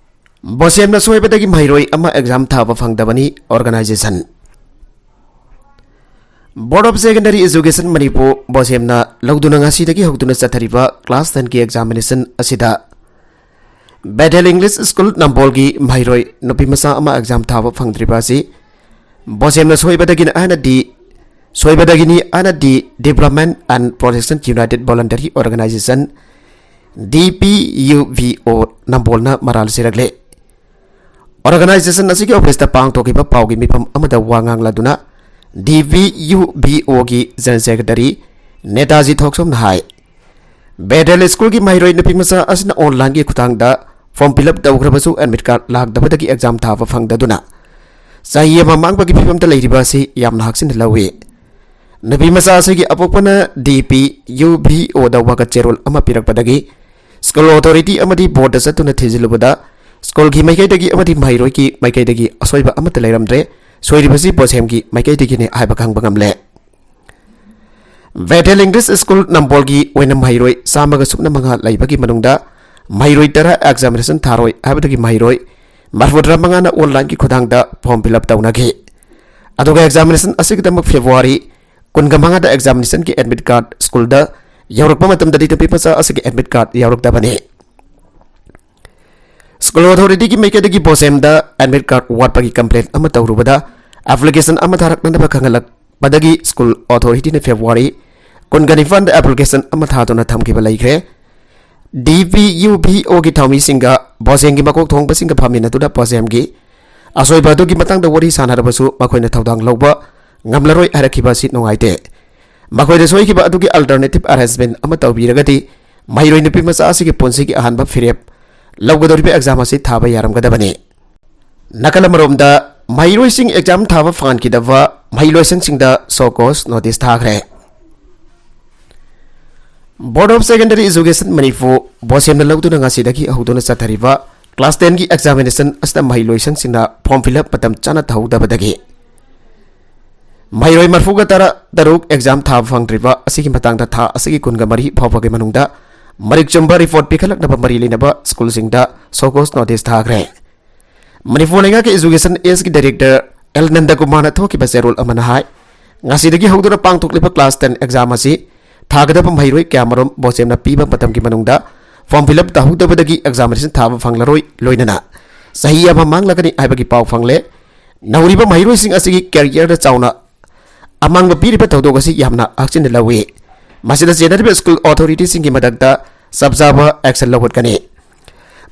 ꯕꯣꯁꯦꯝꯅ ꯁꯣꯏꯕꯗꯒꯤ ꯃꯍꯩꯔꯣꯏ ꯑꯃ exam ꯊꯥꯕ ꯐꯪꯗꯕꯅꯤ, organization꯫ Board of Secondary Education Manipur, ꯕꯣꯁꯦꯝꯅ ꯂꯧꯗꯨꯅ ꯉꯁꯤꯗꯒꯤ ꯍꯧꯗꯨꯅ ꯆꯠꯊꯔꯤꯕ class ten ꯒꯤ examination ꯑꯁꯤꯗ Bethel English School ꯅꯝꯕꯣꯜꯒꯤ ꯃꯍꯩꯔꯣꯏ ꯅꯨꯄꯤ ꯃꯆꯥ ꯑꯃ exam ꯊꯥꯕ ꯐꯪꯗ꯭ꯔꯤꯕ ꯑꯁꯤ ꯕꯣꯁꯦꯝꯅ ꯁꯣꯏꯕꯗꯒꯤꯅꯤ ꯍꯥꯏꯅꯗꯤ, ꯁꯣꯏꯕꯗꯒꯤꯅꯤ ꯍꯥꯏꯅꯗꯤ Development and Protection United Voluntary Organization, DPUVO ꯅꯝꯕꯣꯜꯅ ꯃꯔꯥꯜ ꯁꯤꯔꯛꯂꯦ꯫ Organization ꯑꯁꯤꯒꯤ office ꯇ ꯄꯥꯡꯊꯣꯛꯈꯤꯕ ꯄꯥꯎꯒꯤ ꯃꯤꯐꯝ ꯑꯃꯗ ꯋꯥ ꯉꯥꯡꯂꯗꯨꯅ DPUVO ꯒꯤ General Secretary ꯅꯦꯇꯥꯖꯤ ꯊꯣꯛꯆꯣꯝꯅ ꯍꯥꯏ, Bethel School ꯒꯤ ꯃꯍꯩꯔꯣꯏ ꯅꯨꯄꯤ ꯃꯆꯥ ꯑꯁꯤꯅ online ꯒꯤ ꯈꯨꯠꯊꯥꯡꯗ form fill up ꯇꯧꯈ꯭ꯔꯕꯁꯨ admit card ꯂꯥꯛꯇꯕꯗꯒꯤ exam ꯊꯥꯕ ꯐꯪꯗꯗꯨꯅ ꯆꯍꯤ ꯑꯃ ꯃꯥꯡꯕꯒꯤ ꯐꯤꯕꯝꯗ ꯂꯩꯔꯤꯕ ꯑꯁꯤ ꯌꯥꯝꯅ ꯍꯛꯆꯤꯟꯅ ꯂꯧꯏ꯫ ꯅꯨꯄꯤ ꯃꯆꯥ ꯑꯁꯤꯒꯤ ꯑꯄꯣꯛꯄꯅ DPUVO ꯗ ꯋꯥꯀꯠ ꯆꯦꯔꯣꯜ ꯑꯃ ꯄꯤꯔꯛꯄꯗꯒꯤ school authority ꯑꯃꯗꯤ board ꯇ ꯆꯠꯇꯨꯅ ꯊꯤꯖꯤꯜꯂꯨꯕꯗ school ꯒꯤ ꯃꯥꯏꯀꯩꯗꯒꯤ ꯑꯃꯗꯤ ꯃꯍꯩꯔꯣꯏꯒꯤ ꯃꯥꯏꯀꯩꯗꯒꯤ ꯑꯁꯣꯏꯕ ꯑꯃꯠꯇ ꯂꯩꯔꯝꯗ꯭ꯔꯦ, ꯁꯣꯏꯔꯤꯕꯁꯤ ꯕꯣꯁꯦꯝꯒꯤ ꯃꯥꯏꯀꯩꯗꯒꯤꯅꯤ ꯍꯥꯏꯕ ꯈꯪꯕ ꯉꯝꯂꯦ꯫ Bethel English School ꯅꯝꯕꯣꯜꯒꯤ ꯑꯣꯏꯅ ꯃꯍꯩꯔꯣꯏ ꯆꯥꯝꯃꯒ ꯁꯨꯞꯅ ꯃꯉꯥ ꯂꯩꯕꯒꯤ ꯃꯅꯨꯡꯗ ꯃꯍꯩꯔꯣꯏ ꯇꯔꯥ examination ꯊꯥꯔꯣꯏ ꯍꯥꯏꯕꯗꯒꯤ ꯃꯍꯩꯔꯣꯏ ꯃꯔꯐꯨꯇꯔꯥ ꯃꯉꯥꯅ online ꯒꯤ ꯈꯨꯠꯊꯥꯡꯗ form fill up ꯇꯧꯅꯈꯤ꯫ ꯑꯗꯨꯒ examination ꯑꯁꯤꯒꯤꯗꯃꯛ February ꯀꯨꯟꯒ ꯃꯉꯥꯗ examination ꯒꯤ admit card school ꯗ ꯌꯧꯔꯛꯄ ꯃꯇꯝꯗꯗꯤ ꯅꯨꯄꯤ ꯃꯆꯥ ꯑꯁꯤꯒꯤ admit card ꯌꯥꯎꯔꯛꯇꯕꯅꯤ꯫ School authority ꯒꯤ ꯃꯥꯏꯀꯩꯗꯒꯤ ꯕꯣꯁꯦꯝꯗ admit card ꯋꯥꯠꯄꯒꯤ complaint ꯑꯃ ꯇꯧꯔꯨꯕꯗ application ꯑꯃ ꯊꯥꯔꯛꯅꯅꯕ ꯈꯪꯍꯜꯂꯛꯄꯗꯒꯤ school authority ꯅ February ꯀꯨꯟꯒ ꯅꯤꯄꯥꯟꯗ application ꯑꯃ ꯊꯥꯗꯨꯅ ꯊꯝꯈꯤꯕ ꯂꯩꯈ꯭ꯔꯦ꯫ DPUVO ꯒꯤ ꯊꯧꯃꯤꯁꯤꯡꯒ ꯕꯣꯁꯦꯝꯒꯤ ꯃꯀꯣꯛ ꯊꯣꯡꯕꯁꯤꯡꯒ ꯐꯝꯃꯤꯟꯅꯗꯨꯅ ꯕꯣꯁꯦꯝꯒꯤ ꯑꯁꯣꯏꯕ ꯑꯗꯨꯒꯤ ꯃꯇꯥꯡꯗ ꯋꯥꯔꯤ ꯁꯥꯟꯅꯔꯕꯁꯨ ꯃꯈꯣꯏꯅ ꯊꯧꯗꯥꯡ ꯂꯧꯕ ꯉꯝꯂꯔꯣꯏ ꯍꯥꯏꯔꯛꯈꯤꯕ ꯑꯁꯤ ꯅꯨꯡꯉꯥꯏꯇꯦ꯫ ꯃꯈꯣꯏꯗ ꯁꯣꯏꯈꯤꯕ ꯑꯗꯨꯒꯤ alternative arrangement ꯑꯃ ꯇꯧꯕꯤꯔꯒꯗꯤ ꯃꯍꯩꯔꯣꯏ ꯅꯨꯄꯤ ꯃꯆꯥ ꯑꯁꯤꯒꯤ ꯄꯨꯟꯁꯤꯒꯤ ꯑꯍꯥꯟꯕ ꯐꯤꯔꯦꯞ ꯂꯧꯒꯗꯧꯔꯤꯕ exam ꯑꯁꯤ ꯊꯥꯕ ꯌꯥꯔꯝꯒꯗꯕꯅꯤ꯫ ꯅꯥꯀꯜ ꯑꯃꯔꯣꯝꯗ, ꯃꯍꯩꯔꯣꯏꯁꯤꯡ ꯑꯦꯛꯖꯥꯝ ꯊꯥꯕ ꯐꯪꯍꯟꯈꯤꯗꯕ ꯃꯍꯩꯂꯣꯏꯁꯪꯁꯤꯡꯗ ꯁꯣ ꯀꯣꯁ ꯅꯣꯇꯤꯁ ꯊꯥꯈ꯭ꯔꯦ꯫ Board of Secondary Education Manipur ꯕꯣꯁꯦꯝꯅ ꯂꯧꯗꯨꯅ ꯉꯁꯤꯗꯒꯤ ꯍꯧꯗꯨꯅ ꯆꯠꯊꯔꯤꯕ ꯀ꯭ꯂꯥꯁ ꯇꯦꯟꯒꯤ ꯑꯦꯛꯖꯥꯃꯤꯅꯦꯁꯟ ꯑꯁꯤꯗ ꯃꯍꯩꯂꯣꯏꯁꯪꯁꯤꯡꯅ ꯐꯣꯔꯝ ꯐꯤꯜ ꯑꯞ ꯃꯇꯝ ꯆꯥꯅ ꯇꯧꯍꯧꯗꯕꯗꯒꯤ ꯃꯍꯩꯔꯣꯏ ꯃꯔꯐꯨꯒ ꯇꯔꯥ ꯇꯔꯨꯛ ꯑꯦꯛꯖꯥꯝ ꯊꯥꯕ ꯐꯪꯗ꯭ꯔꯤꯕ ꯑꯁꯤꯒꯤ ꯃꯇꯥꯡꯗ ꯊꯥ ꯑꯁꯤꯒꯤ ꯀꯨꯟꯒ ꯃꯔꯤ ꯐꯥꯎꯕꯒꯤ ꯃꯅꯨꯡꯗ ꯃꯔꯤꯛ ꯆꯨꯝꯕ ꯔꯤꯄꯣꯔꯠ ꯄꯤꯈꯠꯂꯛꯅꯕ ꯃꯔꯤ ꯂꯩꯅꯕ ꯁ꯭ꯀꯨꯜꯁꯤꯡꯗ ꯁꯣ ꯀꯣꯁ ꯅꯣꯇꯤꯁ ꯊꯥꯈ꯭ꯔꯦ꯫ ꯃꯅꯤꯄꯨꯔ ꯂꯩꯉꯥꯛꯀꯤ ꯏꯖꯨꯀꯦꯁꯟ ꯑꯦꯁꯀꯤ ꯗꯥꯏꯔꯦꯛꯇꯔ ꯑꯦꯜ ꯅꯟꯗꯀꯨꯃꯥꯔꯅ ꯊꯣꯛꯈꯤꯕ ꯆꯦꯔꯣꯜ ꯑꯃꯅ ꯍꯥꯏ, ꯉꯁꯤꯗꯒꯤ ꯍꯧꯗꯨꯅ ꯄꯥꯡꯊꯣꯛꯂꯤꯕ ꯀ꯭ꯂꯥꯁ ꯇꯦꯟ ꯑꯦꯛꯖꯥꯝ ꯑꯁꯤ ꯊꯥꯒꯗꯕ ꯃꯍꯩꯔꯣꯏ ꯀꯌꯥꯃꯔꯨꯝ ꯕꯣꯁꯦꯝꯅ ꯄꯤꯕ ꯃꯇꯝꯒꯤ ꯃꯅꯨꯡꯗ ꯐꯣꯔꯝ ꯐꯤꯜ ꯑꯞ ꯇꯧꯍꯧꯗꯕꯗꯒꯤ ꯑꯦꯛꯖꯥꯃꯤꯅꯦꯁꯟ ꯊꯥꯕ ꯐꯪꯂꯔꯣꯏ, ꯂꯣꯏꯅꯅ ꯆꯍꯤ ꯑꯃ ꯃꯥꯡꯂꯒꯅꯤ ꯍꯥꯏꯕꯒꯤ ꯄꯥꯎ ꯐꯪꯂꯦ꯫ ꯅꯧꯔꯤꯕ ꯃꯍꯩꯔꯣꯏꯁꯤꯡ ꯑꯁꯤꯒꯤ ꯀꯦꯔꯤꯌꯔꯗ ꯆꯥꯎꯅ ꯑꯃꯥꯡꯕ ꯄꯤꯔꯤꯕ ꯊꯧꯗꯣꯛ ꯑꯁꯤ ꯌꯥꯝꯅ ꯍꯛꯆꯤꯟꯅ ꯂꯧꯏ꯫ ꯃꯁꯤꯗ ꯆꯦꯟꯅꯔꯤꯕ ꯁ꯭ꯀꯨꯜ ꯑꯣꯊꯣꯔꯤꯇꯤꯁꯤꯡꯒꯤ ꯃꯊꯛꯇ ꯆꯞ ꯆꯥꯕ ꯑꯦꯛꯁꯟ ꯂꯧꯈꯠꯀꯅꯤ꯫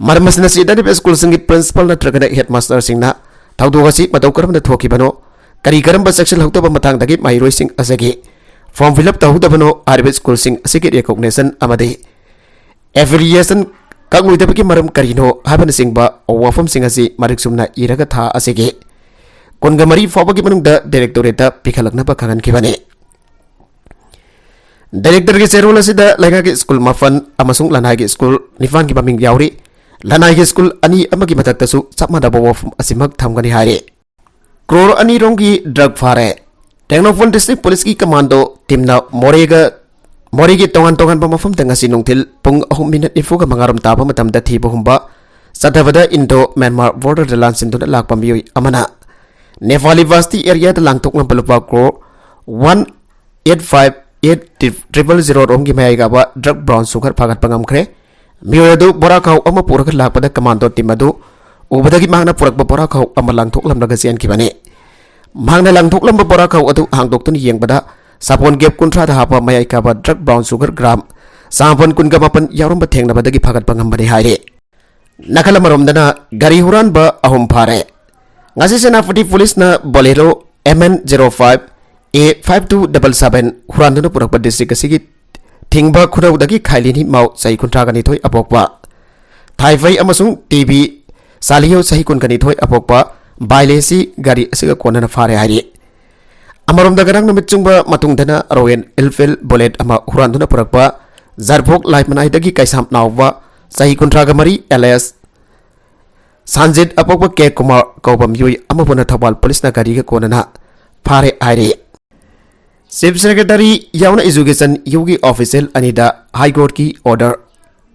ꯃꯔꯝ ꯑꯁꯤꯅ ꯆꯦꯟꯅꯔꯤꯕ ꯁ꯭ꯀꯨꯜꯁꯤꯡꯒꯤ ꯄ꯭ꯔꯤꯟꯁꯤꯄꯥꯜ ꯅꯠꯇ꯭ꯔꯒꯅ ꯍꯦꯗꯃꯥꯁꯇꯔꯁꯤꯡꯅ ꯊꯧꯗꯣꯛ ꯑꯁꯤ ꯃꯇꯧ ꯀꯔꯝꯅ ꯊꯣꯛꯈꯤꯕꯅꯣ, ꯀꯔꯤ ꯀꯔꯝꯕ ꯆꯦꯛꯁꯤꯜꯍꯧꯗꯕ ꯃꯇꯥꯡꯗꯒꯤ ꯃꯍꯩꯔꯣꯏꯁꯤꯡ ꯑꯁꯤꯒꯤ ꯐꯣꯔꯝ ꯐꯤꯜ ꯑꯞ ꯇꯧꯍꯧꯗꯕꯅꯣ ꯍꯥꯏꯔꯤꯕ ꯁ꯭ꯀꯨꯜꯁꯤꯡ ꯑꯁꯤꯒꯤ ꯔꯤꯀꯣꯒꯅꯤꯁꯟ ꯑꯃꯗꯤ ꯑꯦꯐꯤꯂꯤꯌꯦꯁꯟ ꯀꯛꯂꯣꯏꯗꯕꯒꯤ ꯃꯔꯝ ꯀꯔꯤꯅꯣ ꯍꯥꯏꯕꯅꯆꯤꯡꯕ ꯋꯥꯐꯝꯁꯤꯡ ꯑꯁꯤ ꯃꯔꯤꯛ ꯆꯨꯝꯅ ꯏꯔꯒ ꯊꯥ ꯑꯁꯤꯒꯤ ꯀꯨꯟꯒ ꯃꯔꯤ ꯐꯥꯎꯕꯒꯤ ꯃꯅꯨꯡꯗ ꯗꯥꯏꯔꯦꯛꯇꯣꯔꯦꯠꯇ ꯄꯤꯈꯠꯂꯛꯅꯕ ꯈꯪꯍꯟꯈꯤꯕꯅꯤ꯫ ꯗꯥꯏꯔꯦꯛꯇꯔꯒꯤ ꯆꯦꯔꯣꯜ ꯑꯁꯤꯗ ꯂꯩꯉꯥꯛꯀꯤ ꯁ꯭ꯀꯨꯜ ꯃꯥꯄꯟ ꯑꯃꯁꯨꯡ ꯂꯅꯥꯏꯒꯤ ꯁ꯭ꯀꯨꯜ ꯅꯤꯄꯥꯟꯒꯤ ꯃꯃꯤꯡ ꯌꯥꯎꯔꯤ꯫ ꯂꯅꯥꯏꯒꯤ ꯁ꯭ꯀꯨꯜ ꯑꯅꯤ ꯑꯃꯒꯤ ꯃꯊꯛꯇꯁꯨ ꯆꯞ ꯃꯥꯟꯅꯕ ꯋꯥꯐꯝ ꯑꯁꯤꯃꯛ ꯊꯝꯒꯅꯤ ꯍꯥꯏꯔꯤ꯫ ꯀ꯭ꯔꯣꯔ ꯑꯅꯤ ꯔꯣꯝꯒꯤ ꯗ꯭ꯔꯒ ꯐꯥꯔꯦ꯫ ꯇꯦꯡꯅꯧꯄꯜ ꯗꯤꯁꯇ꯭ꯔꯤꯛ ꯄꯨꯂꯤꯁꯀꯤ ꯀꯃꯥꯟꯗꯣ ꯇꯤꯝꯅ ꯃꯣꯔꯦꯒ, ꯃꯣꯔꯦꯒꯤ ꯇꯣꯉꯥꯟ ꯇꯣꯉꯥꯟꯕ ꯃꯐꯝꯗ ꯉꯁꯤ ꯅꯨꯡꯊꯤꯜ ꯄꯨꯡ ꯑꯍꯨꯝ ꯃꯤꯅꯠ ꯅꯤꯐꯨꯒ ꯃꯉꯥ ꯔꯣꯝ ꯇꯥꯕ ꯃꯇꯝꯗ ꯊꯤꯕ ꯍꯨꯝꯕ ꯆꯠꯊꯕꯗ ꯏꯟꯗꯣ ꯃ꯭ꯌꯥꯟꯃꯥꯔ ꯕꯣꯔꯗꯔꯗ ꯂꯥꯟꯁꯤꯟꯗꯨꯅ ꯂꯥꯛꯄ ꯃꯤꯑꯣꯏ ꯑꯃꯅ ꯅꯦꯄꯥꯂꯤ ꯕꯁꯇꯤ ꯑꯦꯔꯤꯌꯥꯗ ꯂꯥꯡꯊꯣꯛꯂꯝꯕ ꯂꯨꯄꯥ crore one eight five eight triple zero ꯔꯣꯝꯒꯤ ꯃꯌꯥꯏ ꯀꯥꯕ ꯗ꯭ꯔꯒ ꯕ꯭ꯔꯥꯎꯟ ꯁꯨꯒꯔ ꯐꯥꯒꯠꯄ ꯉꯝꯈ꯭ꯔꯦ꯫ ꯃꯤꯑꯣꯏ ꯑꯗꯨ ꯕꯣꯔꯥ ꯈꯥꯎ ꯑꯃ ꯄꯨꯔꯒ ꯂꯥꯛꯄꯗ ꯀꯃꯥꯟꯗꯣ ꯇꯤꯝ ꯑꯗꯨ ꯎꯕꯗꯒꯤ ꯃꯍꯥꯛꯅ ꯄꯨꯔꯛꯄ ꯕꯣꯔꯥ ꯈꯥꯎ ꯑꯃ ꯂꯪꯊꯣꯛꯂꯝꯂꯒ ꯆꯦꯟꯈꯤꯕꯅꯤ꯫ ꯃꯍꯥꯛꯅ ꯂꯪꯊꯣꯛꯂꯝꯕ ꯕꯣꯔꯥ ꯈꯥꯎ ꯑꯗꯨ ꯍꯥꯡꯗꯣꯛꯇꯨꯅ ꯌꯦꯡꯕꯗ ꯁꯥꯄꯣꯟ ꯒꯦꯞ ꯀꯨꯟꯊ꯭ꯔꯥꯗ ꯍꯥꯞꯄ ꯃꯌꯥꯏ ꯀꯥꯕ ꯗ꯭ꯔꯒ ꯕ꯭ꯔꯥꯎꯟ ꯁꯨꯒꯔ ꯒ꯭ꯔꯥꯝ ꯆꯥꯃꯥꯄꯟ ꯀꯨꯟꯒ ꯃꯥꯄꯟ ꯌꯥꯎꯔꯝꯕ ꯊꯦꯡꯅꯕꯗꯒꯤ ꯐꯥꯒꯠꯄ ꯉꯝꯕꯅꯤ ꯍꯥꯏꯔꯤ꯫ ꯅꯥꯀꯜ ꯑꯃꯔꯣꯝꯗꯅ ꯒꯥꯔꯤ ꯍꯨꯔꯥꯟꯕ ꯑꯍꯨꯝ ꯐꯥꯔꯦ꯫ ꯉꯁꯤ ꯁꯦꯅꯥꯄꯇꯤ ꯄꯨꯂꯤꯁꯅ Bolero M N zero five A five two double seven ꯍꯨꯔꯥꯟꯗꯨꯅ ꯄꯨꯔꯛꯄ ꯗꯤꯁꯇ꯭ꯔꯤꯛ ꯑꯁꯤꯒꯤ ꯊꯤꯡꯕ ꯈꯨꯅꯧꯗꯒꯤ ꯈꯥꯏꯂꯤꯅꯤ ꯃꯥꯎ ꯆꯍꯤ ꯀꯨꯟꯊ꯭ꯔꯥꯒ ꯅꯤꯊꯣꯏ ꯑꯄꯣꯛꯄ ꯊꯥꯏꯐꯩ ꯑꯃꯁꯨꯡ ꯇꯤ ꯕꯤ ꯁꯥꯂꯤꯌꯣ ꯆꯍꯤ ꯀꯨꯟꯒ ꯅꯤꯊꯣꯏ ꯑꯄꯣꯛꯄ ꯕꯥꯏꯂꯦꯁꯤ ꯒꯥꯔꯤ ꯑꯁꯤꯒ ꯀꯣꯟꯅꯅ ꯐꯥꯔꯦ ꯍꯥꯏꯔꯤ꯫ ꯑꯃꯔꯣꯝꯗ ꯉꯔꯥꯡ ꯅꯨꯃꯤꯠ ꯆꯨꯡꯕ ꯃꯇꯨꯡꯗꯅ ꯔꯣꯌꯦꯜ ꯏꯟꯐꯤꯜꯗ ꯕꯨꯂꯦꯠ ꯑꯃ ꯍꯨꯔꯥꯟꯗꯨꯅ ꯄꯨꯔꯛꯄ ꯖꯥꯔꯐꯣꯛ ꯂꯥꯏꯃꯅꯥꯏꯗꯒꯤ ꯀꯩꯁꯥꯝ ꯅꯥꯎꯕ ꯆꯍꯤ ꯀꯨꯟꯊ꯭ꯔꯥꯒ ꯃꯔꯤ ꯑꯦꯂꯤꯌꯥꯁ ꯁꯥꯟꯖꯤꯠ ꯑꯄꯣꯛꯄ ꯀꯦ ꯀꯨꯃꯥꯔ ꯀꯧꯕ ꯃꯤꯑꯣꯏ ꯑꯃꯕꯨꯅ ꯊꯧꯕꯥꯜ ꯄꯨꯂꯤꯁꯅ ꯒꯥꯔꯤꯒ ꯀꯣꯟꯅꯅ ꯐꯥꯔꯦ ꯍꯥꯏꯔꯤ꯫ ꯆꯤꯐ ꯁꯦꯀ꯭ꯔꯦꯇꯔꯤ ꯌꯥꯎꯅ ꯏꯖꯨꯀꯦꯁꯟ ꯌꯨꯒꯤ ꯑꯣꯐꯤꯁꯤꯌꯦꯜ ꯑꯅꯤꯗ ꯍꯥꯏ ꯀꯣꯔꯠꯀꯤ ꯑꯣꯔꯗꯔ,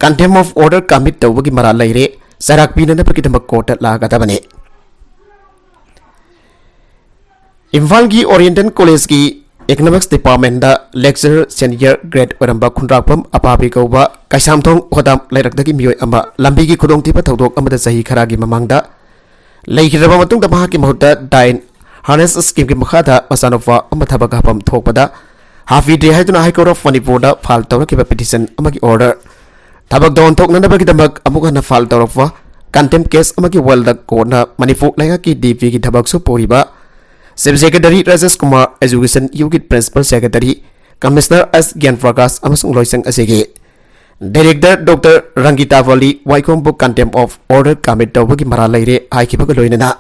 ꯀꯟꯇꯦꯝ ꯑꯣꯐ ꯑꯣꯔꯗꯔ ꯀꯃꯤꯠ ꯇꯧꯕꯒꯤ ꯃꯔꯥꯜ ꯂꯩꯔꯦ, ꯆꯩꯔꯥꯛ ꯄꯤꯅꯅꯕꯒꯤꯗꯃꯛ ꯀꯣꯔꯠꯇ ꯂꯥꯛꯀꯗꯕꯅꯤ꯫ ꯏꯝꯐꯥꯜꯒꯤ ꯑꯣꯔꯤꯌꯦꯟꯇꯦꯜ ꯀꯣꯂꯦꯖꯀꯤ ꯏꯀꯣꯅꯣꯃꯤꯛꯁ ꯗꯤꯄꯥꯔꯠꯃꯦꯟꯗ ꯂꯦꯛꯆꯔꯔ ꯁꯦꯅꯤꯌꯔ ꯒ꯭ꯔꯦꯗ ꯑꯣꯏꯔꯝꯕ ꯈꯨꯟꯗ꯭ꯔꯥꯛꯄꯝ ꯑꯄꯥꯕꯤ ꯀꯧꯕ ꯀꯩꯁꯥꯝꯊꯣꯡ ꯍꯣꯗꯥꯝ ꯂꯩꯔꯛꯇꯒꯤ ꯃꯤꯑꯣꯏ ꯑꯃ ꯂꯝꯕꯤꯒꯤ ꯈꯨꯗꯣꯡꯊꯤꯕ ꯊꯧꯗꯣꯛ ꯑꯃꯗ ꯆꯍꯤ ꯈꯔꯒꯤ ꯃꯃꯥꯡꯗ ꯂꯩꯈꯤꯗ꯭ꯔꯕ ꯃꯇꯨꯡꯗ ꯃꯍꯥꯛꯀꯤ ꯃꯍꯨꯠꯇ ꯗꯥꯏꯟ ꯍꯥꯔꯅꯦꯁ ꯁ꯭ꯀꯤꯝꯒꯤ ꯃꯈꯥꯗ ꯃꯆꯥꯅꯨꯄꯥ ꯑꯃ ꯊꯕꯛ ꯍꯥꯞꯐꯝ ꯊꯣꯛꯄꯗ ꯍꯥꯞꯄꯤꯗ꯭ꯔꯦ ꯍꯥꯏꯗꯨꯅ ꯍꯥꯏ ꯀꯣꯔꯠ ꯑꯣꯐ ꯃꯅꯤꯄꯨꯔꯗ ꯐꯥꯏꯜ ꯇꯧꯔꯛꯈꯤꯕ ꯄꯤꯇꯤꯁꯟ ꯑꯃꯒꯤ ꯑꯣꯔꯗꯔ ꯊꯕꯛꯇ ꯑꯣꯟꯊꯣꯛꯅꯅꯕꯒꯤꯗꯃꯛ ꯑꯃꯨꯛ ꯍꯟꯅ ꯐꯥꯏꯜ ꯇꯧꯔꯛꯄ ꯀꯟꯇꯦꯝ ꯀꯦꯁ ꯑꯃꯒꯤ ꯋꯥꯔꯦꯜꯗ ꯀꯣꯔꯠꯅ ꯃꯅꯤꯄꯨꯔ ꯂꯩꯉꯥꯛꯀꯤ ꯗꯤ ꯄꯤꯒꯤ ꯊꯕꯛꯁꯨ ꯄꯨꯔꯤꯕ chief secretary Rajesh Kumar, education ꯌꯨꯒꯤ principal secretary, commissioner S Gyan Prakash ꯑꯃꯁꯨꯡ ꯂꯣꯏꯁꯪ ꯑꯁꯤꯒꯤ ꯗꯥꯏꯔꯦꯛꯇꯔ ꯗꯣꯛꯇꯔ ꯔꯪꯒꯤꯇꯥꯕꯂꯤ ꯋꯥꯏꯈꯣꯝꯕꯨ ꯀꯟꯇꯦꯝ ꯑꯣꯐ ꯑꯣꯔꯗꯔ ꯀꯃꯤꯠ ꯇꯧꯕꯒꯤ ꯃꯔꯥꯜ ꯂꯩꯔꯦ ꯍꯥꯏꯈꯤꯕꯒ ꯂꯣꯏꯅꯅ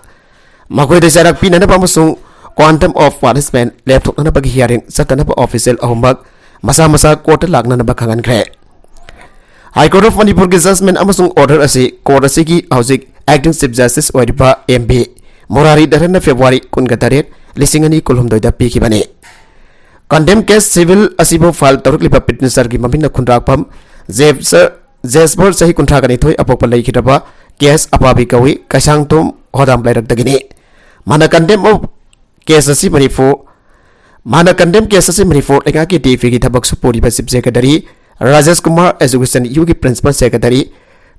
ꯃꯈꯣꯏꯗ ꯆꯩꯔꯥꯛ ꯄꯤꯅꯅꯕ ꯑꯃꯁꯨꯡ ꯀ꯭ꯋꯥꯟꯇꯝ ꯑꯣꯐ ꯄꯥꯅꯤꯁꯃꯦꯟ ꯂꯦꯞꯊꯣꯛꯅꯅꯕꯒꯤ ꯍꯤꯌꯥꯔꯤꯡ ꯆꯠꯇꯅꯕ ꯑꯣꯐꯤꯁꯤꯌꯦꯜ ꯑꯍꯨꯝꯃꯛ ꯃꯁꯥ ꯃꯁꯥ ꯀꯣꯔꯠꯇ ꯂꯥꯛꯅꯅꯕ ꯈꯪꯍꯟꯈ꯭ꯔꯦ꯫ ꯍꯥꯏ ꯀꯣꯔꯠ ꯑꯣꯐ ꯃꯅꯤꯄꯨꯔꯒꯤ ꯖꯖꯃꯦꯟ ꯑꯃꯁꯨꯡ ꯑꯣꯔꯗꯔ ꯑꯁꯤ ꯀꯣꯔꯠ ꯑꯁꯤꯒꯤ ꯍꯧꯖꯤꯛ ꯑꯦꯛꯇꯤꯡ ꯆꯤꯐ ꯖꯁꯇꯤꯁ ꯑꯣꯏꯔꯤꯕ ꯑꯦꯝ ꯕꯤ ꯃꯨꯔꯥꯔꯤꯙꯔꯟꯅ ꯐꯦꯕ꯭ꯔꯨꯋꯥꯔꯤ ꯀꯨꯟꯒ ꯇꯔꯦꯠ, ꯂꯤꯁꯤꯡ ꯑꯅꯤ ꯀꯨꯟꯍꯨꯝꯗꯣꯏꯗ ꯄꯤꯈꯤꯕꯅꯤ꯫ ꯀꯟꯇꯦꯝ ꯀꯦꯁ ꯁꯤꯚꯤꯜ ꯑꯁꯤꯕꯨ ꯐꯥꯏꯜ ꯇꯧꯔꯛꯂꯤꯕ ꯄꯤꯇꯤꯁꯅꯔꯒꯤ ꯃꯃꯤꯡꯅ ꯈꯨꯟꯗ꯭ꯔꯥꯛꯄꯝ ꯖꯦꯞꯁ-, ꯖꯦꯁꯄꯔ ꯆꯍꯤ ꯀꯨꯟꯊ꯭ꯔꯥꯒ ꯅꯤꯊꯣꯏ ꯑꯄꯣꯛꯄ ꯂꯩꯈꯤꯗ꯭ꯔꯕ ꯀꯦꯁ ꯑꯄꯥꯕꯤ ꯀꯧꯏ, ꯀꯩꯁꯥꯡꯊꯣꯡ ꯍꯣꯗꯥꯝ ꯂꯩꯔꯛꯇꯒꯤꯅꯤ꯫ ꯃꯥꯅ ꯀꯟꯇꯦꯝ ꯑꯣꯐ ꯀꯦꯁ ꯑꯁꯤ ꯃꯅꯤꯄꯨꯔ, ꯃꯥꯅ ꯀꯟꯇꯦꯝ ꯀꯦꯁ ꯑꯁꯤ ꯃꯅꯤꯄꯨꯔ ꯂꯩꯉꯥꯛꯀꯤ ꯗꯤ ꯄꯤꯒꯤ ꯊꯕꯛꯁꯨ ꯄꯨꯔꯤꯕ chief secretary Rajesh Kumar, education ꯌꯨꯒꯤ principal secretary,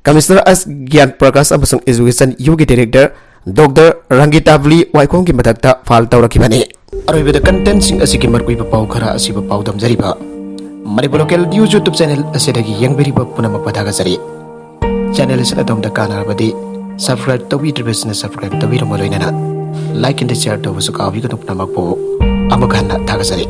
commissioner S Gyan Prakash ꯑꯃꯁꯨꯡ ꯑꯦꯖꯨꯀꯦꯁꯟ ꯌꯨꯒꯤ ꯗꯥꯏꯔꯦꯛꯇꯔ ꯗꯣꯛꯇꯔ ꯔꯪꯒꯤꯇꯥꯕꯂꯤ ꯋꯥꯏꯈꯣꯝꯒꯤ ꯃꯊꯛꯇ ꯐꯥꯏꯜ ꯇꯧꯔꯛꯈꯤꯕꯅꯤ꯫ ꯑꯔꯣꯏꯕꯗ ꯀꯟꯇꯦꯟꯁꯤꯡ ꯑꯁꯤꯒꯤ ꯃꯔꯨꯑꯣꯏꯕ ꯄꯥꯎ ꯈꯔ ꯑꯁꯤꯕꯨ ꯄꯥꯎꯗꯝꯖꯔꯤꯕ Manipur local news YouTube channel ꯑꯁꯤꯗꯒꯤ ꯌꯦꯡꯕꯤꯔꯤꯕ ꯄꯨꯝꯅꯃꯛꯄꯨ ꯊꯥꯒꯠꯆꯔꯤ꯫ ꯆꯦꯅꯦꯜ ꯑꯁꯤꯅ ꯑꯗꯣꯝꯗ ꯀꯥꯟꯅꯔꯕꯗꯤ ꯁꯕꯁꯀ꯭ꯔꯥꯏꯕ ꯇꯧꯕꯤꯗ꯭ꯔꯤꯕꯁꯤꯅ ꯁꯕꯁꯀ꯭ꯔꯥꯏꯕ ꯇꯧꯕꯤꯔꯝꯕ ꯂꯣꯏꯅꯅ ꯂꯥꯏꯛ ꯑꯦꯟ ꯁꯤꯌꯔ ꯇꯧꯕꯁꯨ ꯀꯥꯎꯕꯤꯒꯅꯨ꯫ ꯄꯨꯝꯅꯃꯛꯄꯨ ꯑꯃꯨꯛ ꯍꯟꯅ ꯊꯥꯒꯠꯆꯔꯤ꯫